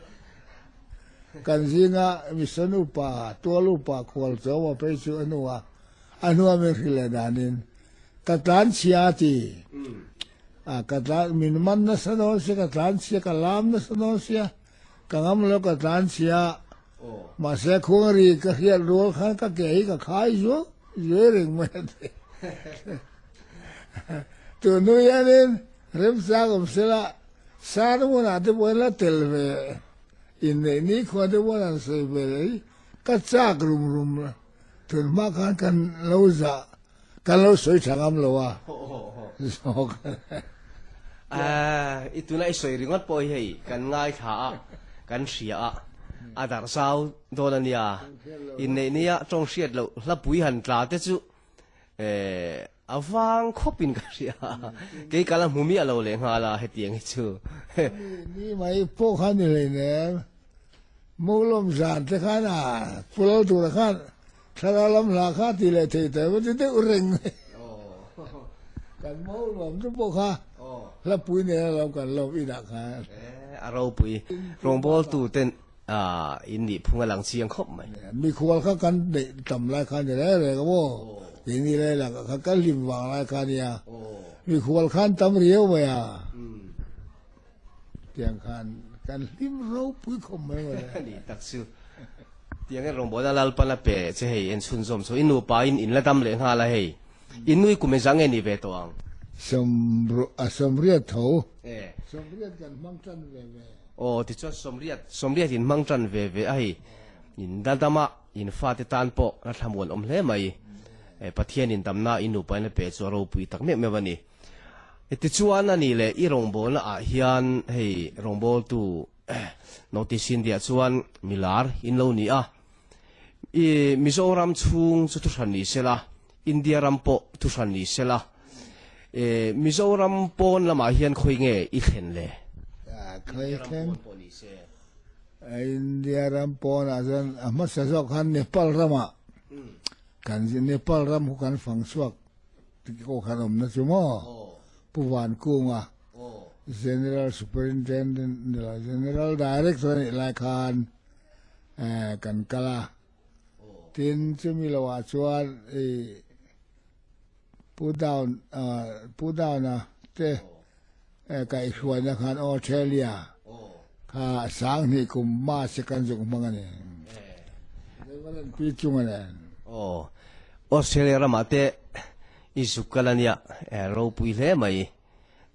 Speaker 2: Kan zinga mission upa, tual upa khual chawma phei chu a hnu a, a hnua min hrilh leh danin. Ka tlan chhia a ti. A ka tlan min man nasa dawn sia ka tlan chhia ka lam nasa dawn sia ka ngam lo ka tlan chhia mahse khuang ri ka hriat rual khan ka ke hi ka khai zuau zuai reng mai a ti. Tun hnu hianin remchang awm sela sar hmunah te pawhin la tel ve inneih nikhua te pawhin an sawi ve leh hi ka chak rum rum tun hma khan kan lo zah Kan lo sawi tha ngam lo a. Zawk.
Speaker 1: I tuna i sawi ringawt pawh hi hei kan ngaithla a, kan hria a, a darh zau dawn a nia. Inneih nia tawng hriat loh hlapui han tla te chu a vang khawpin ka hria. Kei ka la hmu miah lo lehnghal a hetiang hi chu.
Speaker 2: Ni mai pawh kha ni hleinem. Mawlawm zan te khan a pu lo tura khan Thlarau lam hla kha ti leh thei teh va ti deuh reng mai. Kan mawlawm chu pawh kha hlapui nen a lo kan lawm inah khan.
Speaker 1: A ropui rawngbawl tu ten in nih phung a lang chiang khawp mai.
Speaker 2: Mikhual kha kan neih tam lai kha ni reng reng a maw? Keini lai lakah khan kan hlim vang lai kha nia. Mikhual khan tam riau mai a. Tiang khan kan hlim ropui khawp mai mawle.
Speaker 1: Ni tak chu. Tiang in rawngbawlna Lalpan a pe che hei en chhunzawm chu i nupa in in la dam leh nghal a hei. In nui kum engzah nge ni ve tawh ang?
Speaker 2: A sawmriat tho. Sawmriat kan hmang tan ve ve.
Speaker 1: Aw tichuan sawmriat sawmriat in hmang tan ve ve a hei. In la dam a in fate tan pawh la thlamuan awm hle mai. Pathian in damna in nupa in a pe chu a ropui tak meuh meuh a ni. Tichuan a nih leh i rawngbawlna ah hian hei rawngbawltu Notice India chuan milar in lo ni a, i Mizoram chhung chu thuhran ni sela, India ram pawh thuhran ni sela, Mizoram pawn lamah hian khawi nge i thlen le?
Speaker 2: Khawi thleng? India ram pawnah chuan a hmasa zawk khan Nepal ramah kan Nepal ram khu kan fang chhuak. Tiko khan awmna chu maw Pu Vankunga General Superintendent ni lo General Director a nih lai khan kan kal a, tin chumi lohah chuan i Pu Down Pu Downa te kaihhruaina khan Australia kha sanghnih kum March kan zuk hmang a ni. Reverend Pi Chunga nen.
Speaker 1: Aw, Australia ramah te i zuk kal a nia, ropui hle mai.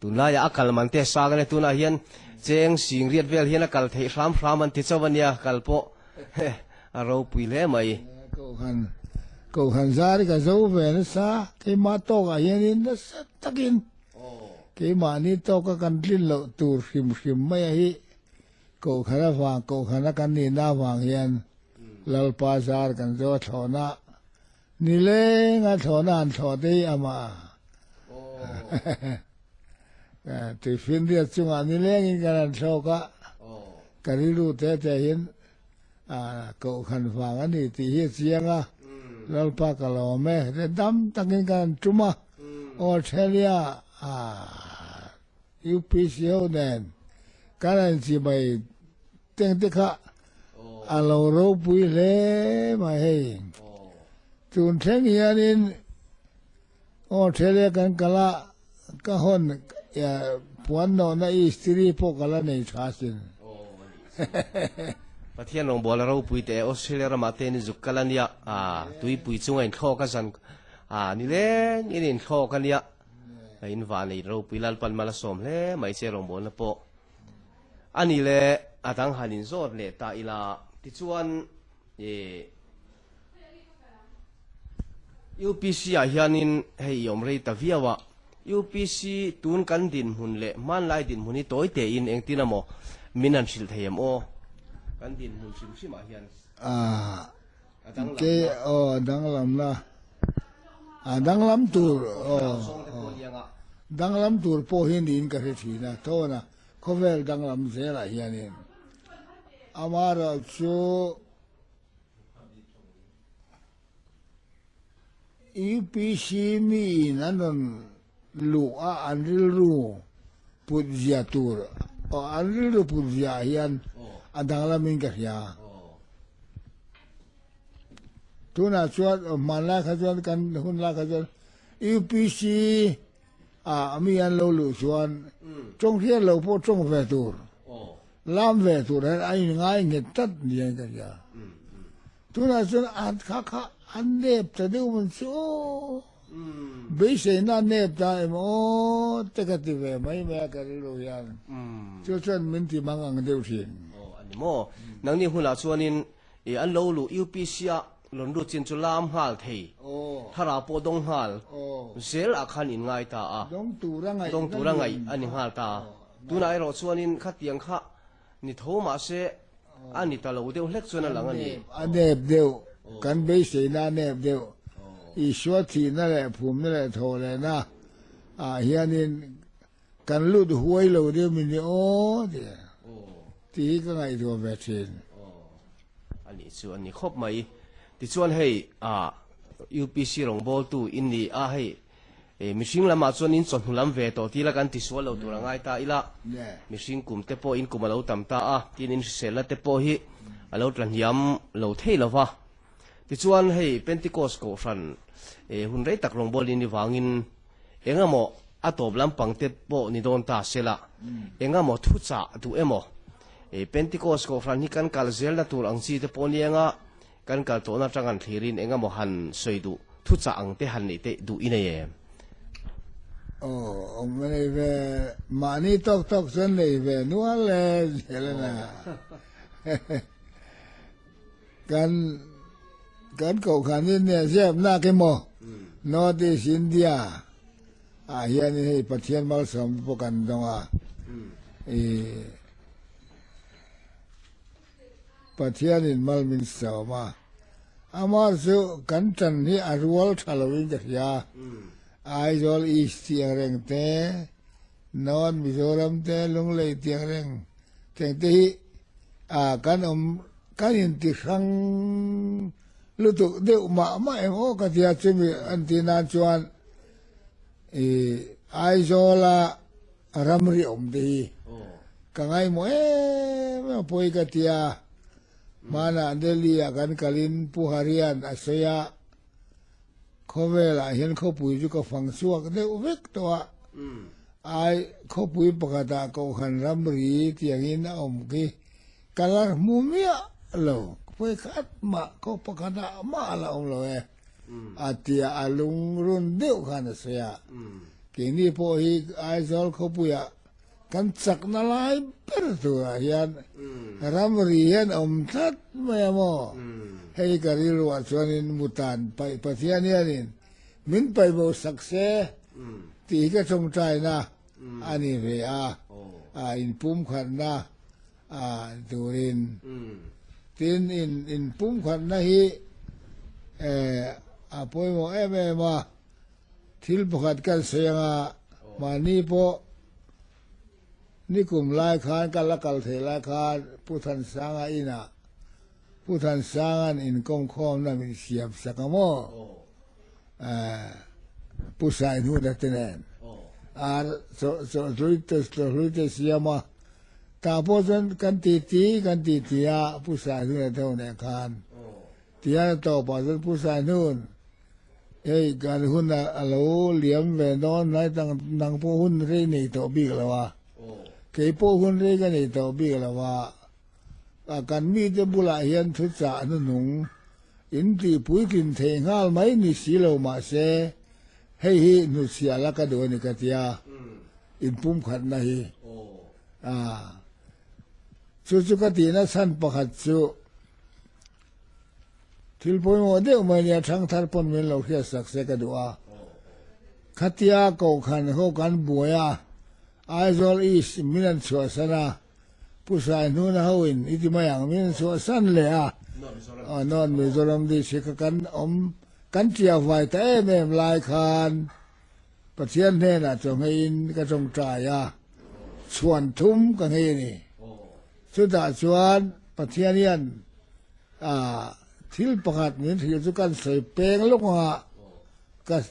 Speaker 1: Tunlaiah a kal man te sang a nia, tunah hian cheng sing riat vel hian a kal theih hram hram an ti chauh a nia, kal pawh a ropui hle mai.
Speaker 2: Kohhran Kohhran zar hi ka zo ve nasa, keimah tawkah hianin nasa takin Keimahni tawka kan tlin loh tur hrim hrim mai a hi Kohhran avang, Kohhrana kan nihna avang hian Lalpa zar kan zo a thlawhna nilenga thlawhna han thlawh te hi amah a tuifinriat chungah nilengin kan han thlawk a, ka rilru te te hian Kohhran vang a ni tih hi a chiang a, Lalpa ka lawm e, te dam takin kan han tum a, Australia UPC ho nen kan han chimai teng te kha a lo ropui hle mai hei. Tun thleng hianin Australia kan kal a, ka hawn puan nawhna istiri pawh ka la nei tha asin.
Speaker 1: Pathian rawngbawla ropui teh Australia ramah te in zuk kal a nia, tuipui chunga inthlawk a zan nileng in inthlawk a nia, in vanei ropui Lalpan mal a sawm hle mai che rawngbawlna pawh a ni le, a dang han inzawt leh ta ila tichuan ih. UPC ah hianin hei i awm rei ta viau a, UPC tun kan dinhmun leh hmanlai dinhmun hi tawi tein engtin emaw min han hrilh thei em aw? Kan dinhmun hrim hrim ah hian a danglam
Speaker 2: na. Aw a danglam na, a danglam tur aw danglam tur pawh hi niin ka hre thin a, tawna khawvel danglam zelah hianin amaherawhchu. UPC miin an rawn luh a an rilru put zia tur an rilru put zia ah hian a danglamin ka hria. Tunah chuan hmanlai kha chuan kan hun lai kha chuan. UPC ah mi an lo luh chuan tawng hriat lo pawh tawng ve tur, lam ve tur hian a inngai nghet tlat niin ka hria. Tunah chuan an kha kha a nep ta deuh man chu aw, beiseina a nep ta em aw te ka ti ve mai mai a ka rilru hian. Chu chuan min ti mang ang deuh thin.
Speaker 1: Aw a ni maw? Nangni hunah chuanin i an lo luh UPC ah rawn lut chin chu lam nghal thei, thlarau pawh dawng nghal zel ah khan in ngai ta a,
Speaker 2: dawng tura ngaih
Speaker 1: dawng tura ngaih a ni nghal ta. Tunah erawh chuanin khatiang kha Ni tho mahse a ni ta lo deuh hlek chuan a lang a ni.
Speaker 2: A nep deuh, kan beiseina a nep deuh. Isua thihna leh phumna leh thawhlehna ah hianin kan lut huai lo deuh min ni aw tih tih hi ka ngaihtuah ve thin.
Speaker 1: A nih chu a ni khawp mai. Tichuan hei ah UPC rawngbawltu i ni a hei. Mihring lamah chuan in chawhnu lam ve tawh tila kan tisual lo tur a ngai ta ila, mihring kum te pawh in kum a lo tam ta a, tin in hriselna te pawh hi a lo tla hniam lo thei lo va. Tichuan hei Pentecost kohhran hun rei tak rawngbawlin ni vangin engemaw a tawp lampang te pawh ni dawn ta sela, engemaw thuchah duh emaw Pentecost kohhran hi kan kal zelna tur ang chi te pawh nia Kan kal tawhna atang an thlirin eng emaw han sawi duh thuchah ang te han neih te duh i nei em?
Speaker 2: Aw, awm a nei ve, mahni tawk tawk chuan nei ve nual e Helena. Kan kan kohhran in nia zep nak emaw North East India ah hianin hei Pathian malsawm te pawh kan dawng a, i Pathianin mal min sawm a, amah chu kan tan hi a rual tha loin ka hria. Aizawl East tih ang reng te, North Mizoram te, Lunglei tih ang reng teng te hi kan awm kan inti hrang lutuk deuh mah mah em aw ka tia chumi an tih nan chuan i Aizawla Ramri awm te hi ka ngaihmawh em em a pawi ka ti a, hmanah Delhi ah kan kalin Pu Harian a sawi a, khawvelah hian khawpui chu ka fang chhuak deuh vek tawh a, ai khawpui pakhatah Kohhran ramri tiangin a awm khi ka la hmu miah lo, pawi khat mah khaw pakhatah mah a la awm lo e. A tia a lungrun deuh khan a sawi a, keini pawh hi Aizawl khawpuiah kan chakna lai ber turah hian ramri hian awm tlat mai a maw? Hei ka rilruah chuanin mutan paih Pathian hianin min paih bo sak se tih hi ka tawngtaina a ni ve a, a inpumkhatna a turin tin in inpumkhatna hi a pawimawh em em a, thil pakhat kan sawi anga mahni pawh nikum lai khan ka la kal thei lai khan Pu Thansanga inah Pu Thansanga'n inkawmkhawmna min siam sak a maw Pu Sainhuna te nen ar chawhlui te siam a. Tah pawh chuan kan titi kan titi a, Pu Saihnun a tho nen khan. Tihian a tawpah chuan Pu Saihnun, hei kan hun a lo liam ve dawn hnai tang nang pawh hun rei nei tawh bik lo a, kei pawh hun rei ka nei tawh bik lo a, kan mite bulah hian thuchah hnuhnung in tih puitlin thei nghal mai ni si lo mahse hei hi hnuchhiah la ka duh a ni ka tia. Inpumkhatna hi a chu chu ka tihna chhan pakhat chu thil pawimawh deuh mai nia thangthar pawn min lo hriat sak se ka duh a. Khatia Kohhran ho kan buai a, Aizawl East min an chhuahsan a, Pu Saihnuna ho in i ti mai ang min an chhuahsan leh a, North Mizoram District kha kan awm kan tiavai ta em em lai khan, Pathian hnenah chawngheiin ka tawngtai a, chhuan thum ka nghei a ni. Chutah chuan Pathian hian thil pakhat min hrilh chu kan sawi peng lawk ang a,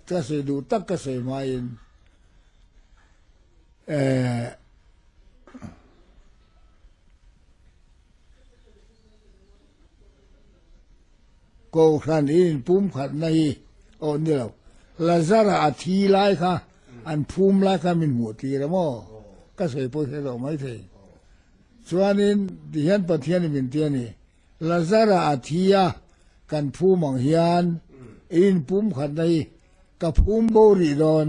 Speaker 2: ka sawi duh tak ka sawi hmain Kohhran in inpumkhatna hi aw ni lo. Lazara a thi lai kha an phum lai kha min hmuh tir a maw? Ka sawi pawh hre lo maithei. Chuanin tihian Pathianin min ti a ni, Lazara a thi a kan phum ang hian i inpum khatna hi ka phum bo rih dawn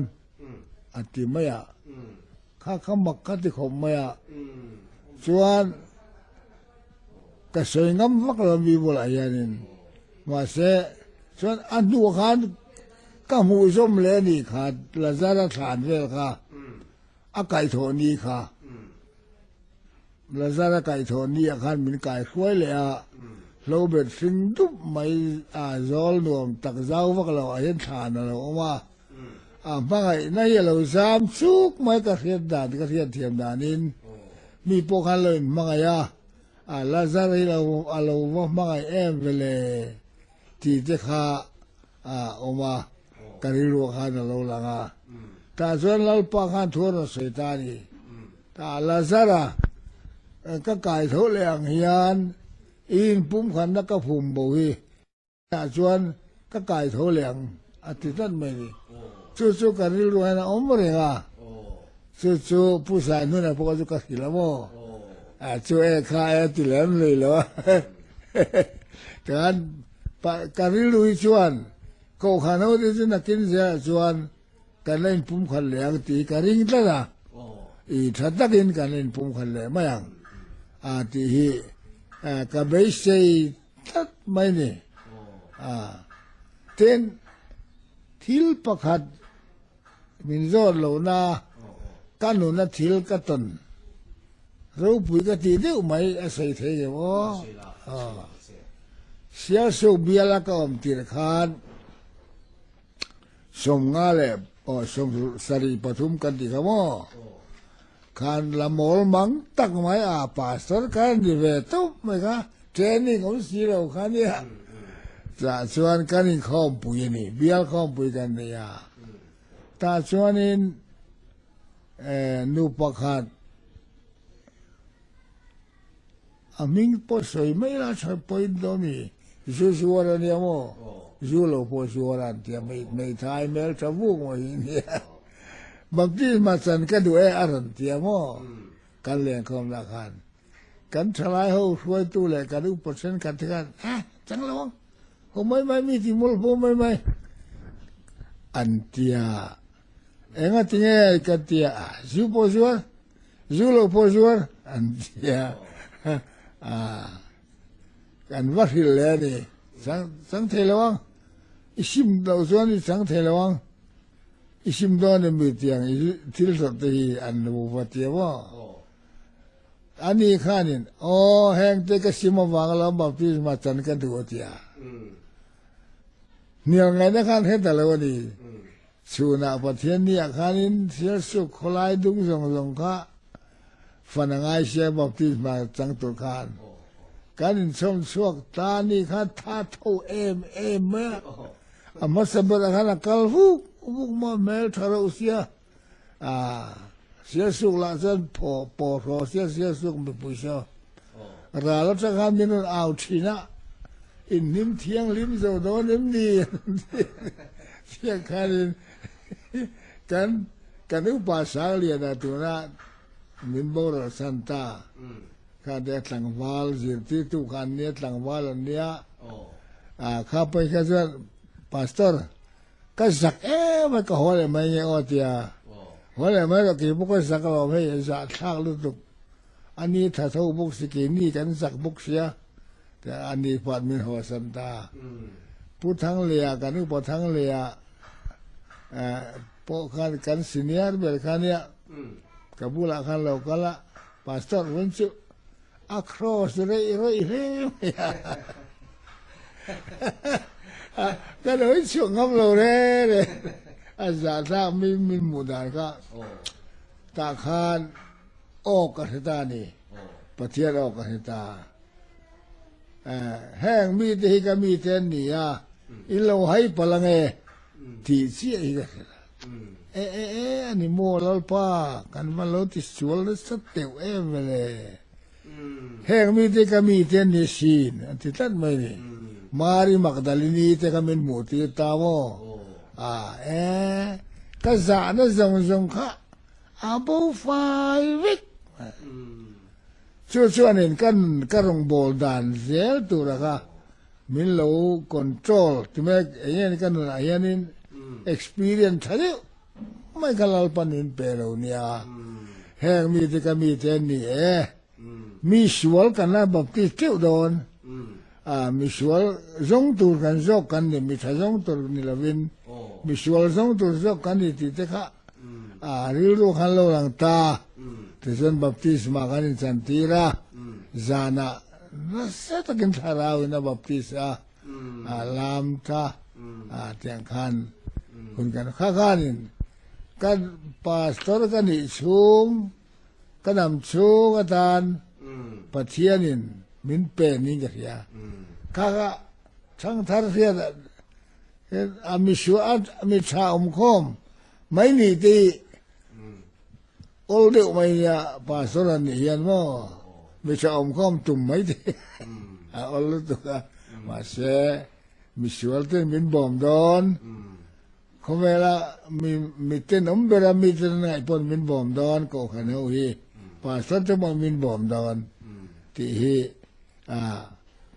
Speaker 2: a ti mai a. Kha kha mak ka ti khawp mai a. Chuan ka sawi ngam vak lo mi bulah hianin mahse chuan a hnuah khan ka hmuh zawm leh a nih kha Lazara thlan vel kha a kaihthawh ni kha Lazara kaihthawh ni ah khan min kai hruai leh a hlobet hring dup mai a zawl nuam tak zau vak lo ah hian thlan a lo awm a a hmangaihna hi a lo zam chuk mai ka hriat dan ka hriat thiam danin mi pawh khan lo inhmangaih a a Lazar hi lo a lo va hmangaih em vele tih te kha a awm a ka rilru khan a lo lang a tah chuan Lalpa khan thu a rawn sawi ta a ni tah Lazara ka kai tho leh ang hian i inpumkhatna ka phum bo hi Tah chuan ka kai tho leh ang a ti tlat mai ni. Chu chu ka rilru hian a awm reng a, chu chu Pu Saihnuna pawh chu ka hrilh a maw? A chu e kha e ti lem lui lo a. Kan ka rilru hi chuan Kohhran ho te chu nakin zelah chuan kan la inpumkhat leh ang tih ka ring tlat a, i tha takin kan la inpumkhat leh mai ang a tih hi ka beisei Tlat mai ni. A tin, thil pakhat min zawt lohna ka nuna thil ka tawn ropui ka tih deuh mai a sawi thei ngem aw. Sialsuk biala ka awm tir khan 50 leh 73 kan ti kha maw? Khan la mawl mang tak mai a, pastor kha ni ve tawp mai kha, training awm si lo kha nia. Tah chuan kan inkhawmpui a ni, bial khawmpui kan nei a. Tah chuanin nu pakhat a hming pawh sawi mai la tha pawhin dawn mi, zu zuar a nia maw, zu lo pawh zuar an tia hmeithai hmel tha vuk mai hi nia. Baptisma chan ka duh e a rawn ti a maw? Kan lenkhawmna khan kan thalai ho hruaitu leh kan upa thenkhat te khan a chang lo ang, ho mai mai mi ti mawlh pawh mai mai an tia. Enga tinge ka tia a, zu pawh zuar, zu lo pawh zuar an tia. A kan va hrilh leh a ni, chang thei lo ang, i sim loh chuan i chang thei lo ang. I sim dawn em mi tiang i thil hlawt te hi an lo va ti a maw? Ani khanin, Aw, heng te ka sim avang lo baptisma chan ka duh a ti a. Hnial ngaihna khan hre ta lo a ni. Chhunah Pathian ni ah khanin Sialsuk khawlai dung zawng zawng kha fan a ngai sia baptisma chang tur khan. Kan inchhawm chhuak ta ni kha tha tho em em mai a. A hmasa berah khan a kal vuk vuk maw hmel tha reuh sia, ah Sialsuk lah chuan phaw pawh hraw sia Sialsuk mipui saw ral atang khan min rawn au thin a, inhnim thianghlim zo dawn em ni tiang khanin kan kan upa Sangliana tuna min boral san ta kha te tlangval zirtirtu kha an nia tlangval an nia ah kha pawi kha chuan pastor ka zak em a ka haw leh mai nge aw tia haw leh mai rawh kei pawh ka zak alawm hei zah thlak lutuk ani tha tho bawk si keini kan zak bawk sia tia ani pawh min haw san ta Pu Thangleia kan upa Thangleia pawh khan kan senior ber kha nia ka bulah khan lo kal a Pastor hun chu a cross reih reih hle mai a, ka lo inchhuak ngam lo re re, a zahthlak mi min hmuh dan kha tah khan aw ka hre ta a ni, Pathian aw ka hre ta. Heng mite hi ka mite an ni a, in lo hai palh ange tih chiah hi ka hre ta. E e e a ni maw Lalpa kan va lo ti sual nasa teuh em vele. Heng mite ka mite an ni sin an ti tlat mai ni. Mari Magdalini te kha min hmuh tir ta maw? A e, ka zahna zawng zawng kha a bo fai vek. Chu chuanin ka ka rawngbâwl dan zel tura kha min lo control ti mek eng nge ni ka nunah hianin experience tha deuh mai kha Lalpan min pe lo nia. Heng mite ka mite an ni e. Mi sual kan la baptist teuh dawn. A mi sual zawng tur kan zawk kan ni, mi tha zawng tur ni lovin mi sual zawng tur zawk kan ni tih te kha a rilru khan lo lang ta. Tichuan baptisma kan inchantir a, zanah nasa takin thlarauin a baptist a, a lam ta a tiang khan hun kan kha khanin kan pastor ka nih chhung Ka dam chhung atan Pathianin min pe niin ka hria. Kha kha thangthar hriat a misual a mi tha awm khawm mai nih te hi awl deuh mai nia pastor an nih hian maw mi tha awm khawm tum mai te a awl lutuk a mahse misual ten min bawm dawn. Khawvela mi miten awm bera mite ngaih pawn min bawm dawn kohhran ho hi pastor te pawh min bawm dawn tih hi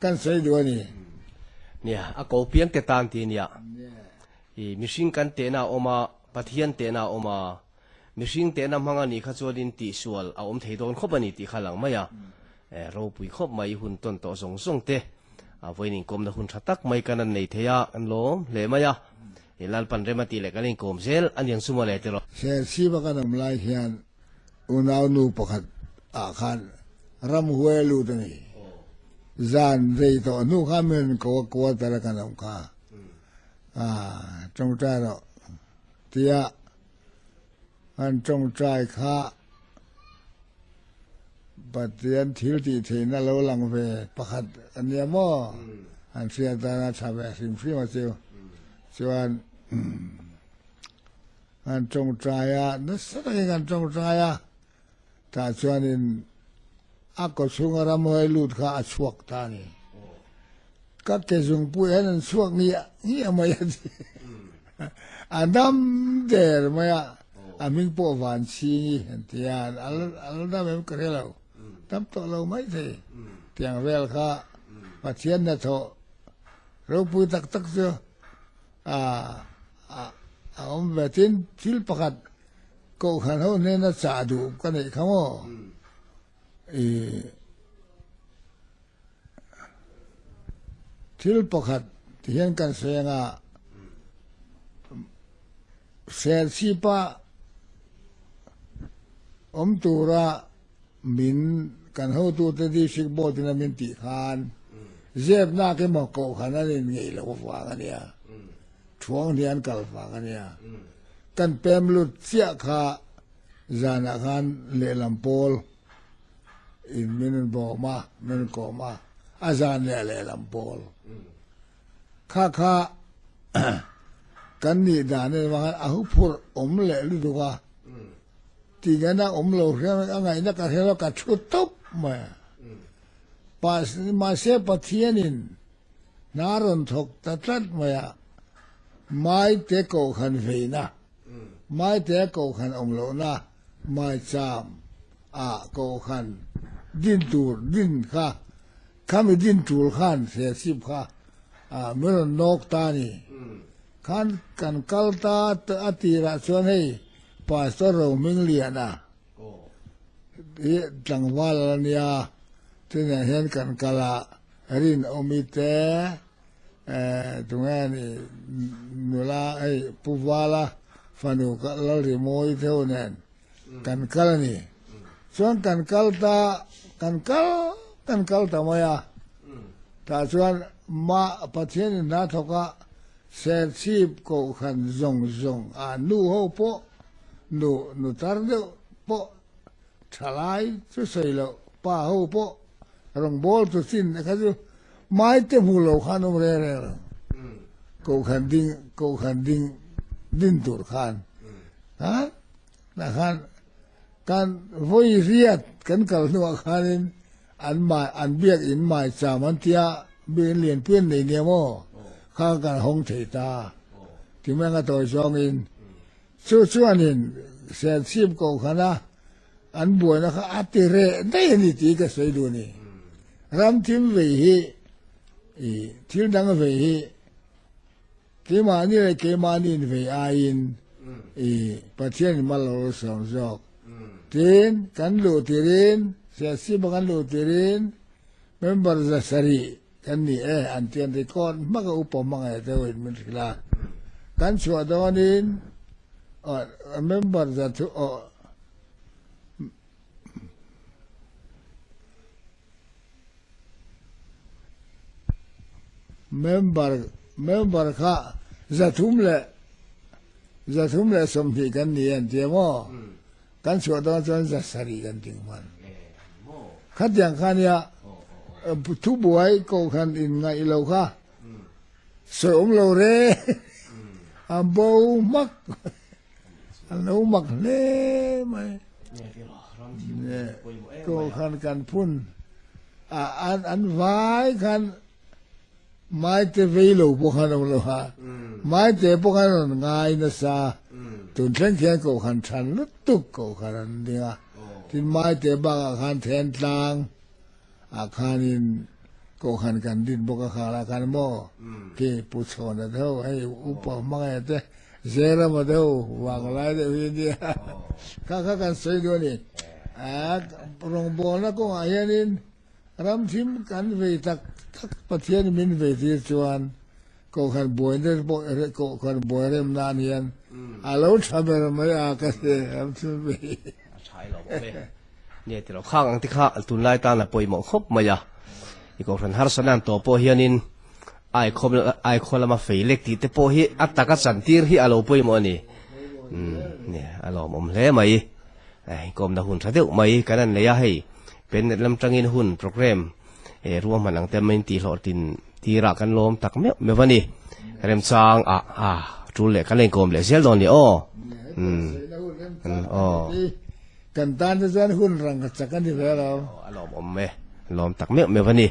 Speaker 2: kan sawi duh a ni.
Speaker 1: Nia, a ko piang te tan ti nia. I mihring kan tehna a awm a, Pathian tehna a awm a, mihring tehna hmang a nih kha chuanin tihsual a awm thei dawn khawp a ni tih kha lang mai a. Ropui khawp mai hun tawn tawh zawng zawng te a vawiin inkawmna hun tha tak mai kan an nei thei a, an lawm hle mai a. I Lalpan rem a tih leh kan inkawm zel a niang chu mawle tiraw.
Speaker 2: Serchhip a kan awm lai hian unau nu pakhat ah khan ramhuai a lut a ni. Zan rei tawh hnu khan min rawn ko a, quarter a kan awm kha. Tawngtai rawh tia an tawngtai kha Pathian thil tih theihna lo lang ve pakhat a nia maw? An hriat dan a tha ve hrim hrim a chu. Chuan kan tawngtai a, nasa takin kan tawngtai a, tah chuanin a kawchhunga ramhuai lut kha a chhuak ta a ni. Ka ke zungpui hian an chhuak ngiah ngiah mai a ti. A dam der mai a, a hming pawh Vanchhingi an ti a, a la dam em ka hre lo, dam tawh lo mai thei. Tiang vel kha Pathian hnathawh ropui tak tak chu a awm ve. Tin, thil pakhat Kohhran ho hnena chah duh ka neih kha maw? I thil pakhat ti hian kan sawi anga Serchhipa awm tura min kan hotute district board in a min tih khan zep nak emaw kohhran an in ngeih loh avang a nia, thuang hnih an kal vang a nia. Kan pem lut chiah kha zanah khan lehlam pawl in min rawn bawm a, min rawn kawm a, a zan leh a lehlam pawl kha kha kan nih dan en avang khan a huphurh awm leh lutuk a, tingana awm lo hriam a ngaihna ka hre lo ka thu tawp mai a, mahse Pathianin hna rawn thawk ta tlat mai a, Maite kohhran veina, Maite kohhran awm lohna Maicham ah kohhran din tur din kha, khami din tul khan Serchhip kha min rawn nawk ta a ni. Khan kan kal ta a tirah chuan hei Pastor Rohmingliana hi tlangval a la nia, tunah hian kan kal a rinawmi te, Tunge ni nula hei Pu Vala fanu Lalrimawi theuh nen kan kal a ni. Chuan kan kal ta kan kal kan kal ta mai a. Tah chuan mah Pathianin hna thawk a Serchhip Kohhran zawng zawng ah nu ho pawh nu nu tar deuh pawh thalai chu sawi loh pa ho pawh Rawngbâwl tu chin kha chu maite hmu lo khan awm reng reng lo. Kohhran ding, kohhran ding, din tur khan. Ha? Tah khan kan vawi riat kan kal hnuah khanin an mai, an biak in mai cham an tia, biak in lianpui an nei nia maw? Kha kan hawng thei ta. Timenga tawi zawngin chu chuanin Serchhip Kohhrana an buaina kha a ti reh daih a ni tih ka sawi duh a ni. Ram thim vei hi i thil dang vei hi keimahni leh keimahni in vei aiin i Pathian in mal a lo sawm zawk. Tin, kan luh tirin Serchhip-a kan luh tirin member 700 Kan ni e, an tian record hmak a upa hmangaih deuh in min hrilh a. Kan chhuah dawnin member za thu aw member member kha 300 320 kan ni e an ti a maw? Kan chhuah dawn chuan 700 kan ting hman. Khatiang kha nia thubuai kohhran in ngaih lo kha sawi awm lo re a bo hmak a lo mak hle mai. Kohhran kan phun an vai khan Maite vei lo pawh khan awm lo a, Maite pawh khan rawn ngai nasa. Tun thleng khian kohhran than lutuk kohhran an ding a, tin Maite bakah khan Thentlang ah khanin kohhran kan din bawk a kharah khan maw khi Pu Chhawna deuh hei Upa Hmangaih te Zerama deuh vanglai deuh hi a nia kha kha kan sawi duh a ni. Rawngbawlna kawngah hianin Ramthim kan vei tak tak Pathian min vei tir chuan Kohhran buaina pawh Kohhran buai rem nan hian a lo tha ber mai a ka ti Ramthim vei.
Speaker 1: A tha i lo awm e. Nia ti lo khang ang te kha tunlai tan a pawimawh khawp mai a. I Kohhran harsa nan tawh pawh hianin Aikhawm Aikhaw lama fei lek tih te pawh hi a taka chantir hi a lo pawimawh a ni. Nia a lawmawm hle mai. Inkawmna hun tha deuh mai kan han nei a hei. Pennet lam tangin hun program ruahman ang te min tihhlawhtlin tirah kan lawm tak meuh meuh a ni. Remchang ah a tul leh kan la inkawm leh zel dawn ni aw. Aw.
Speaker 2: Kan tan te chuan hun rang ka chak a ni ve lo.
Speaker 1: A lawmawm e, lawm tak meuh meuh a ni.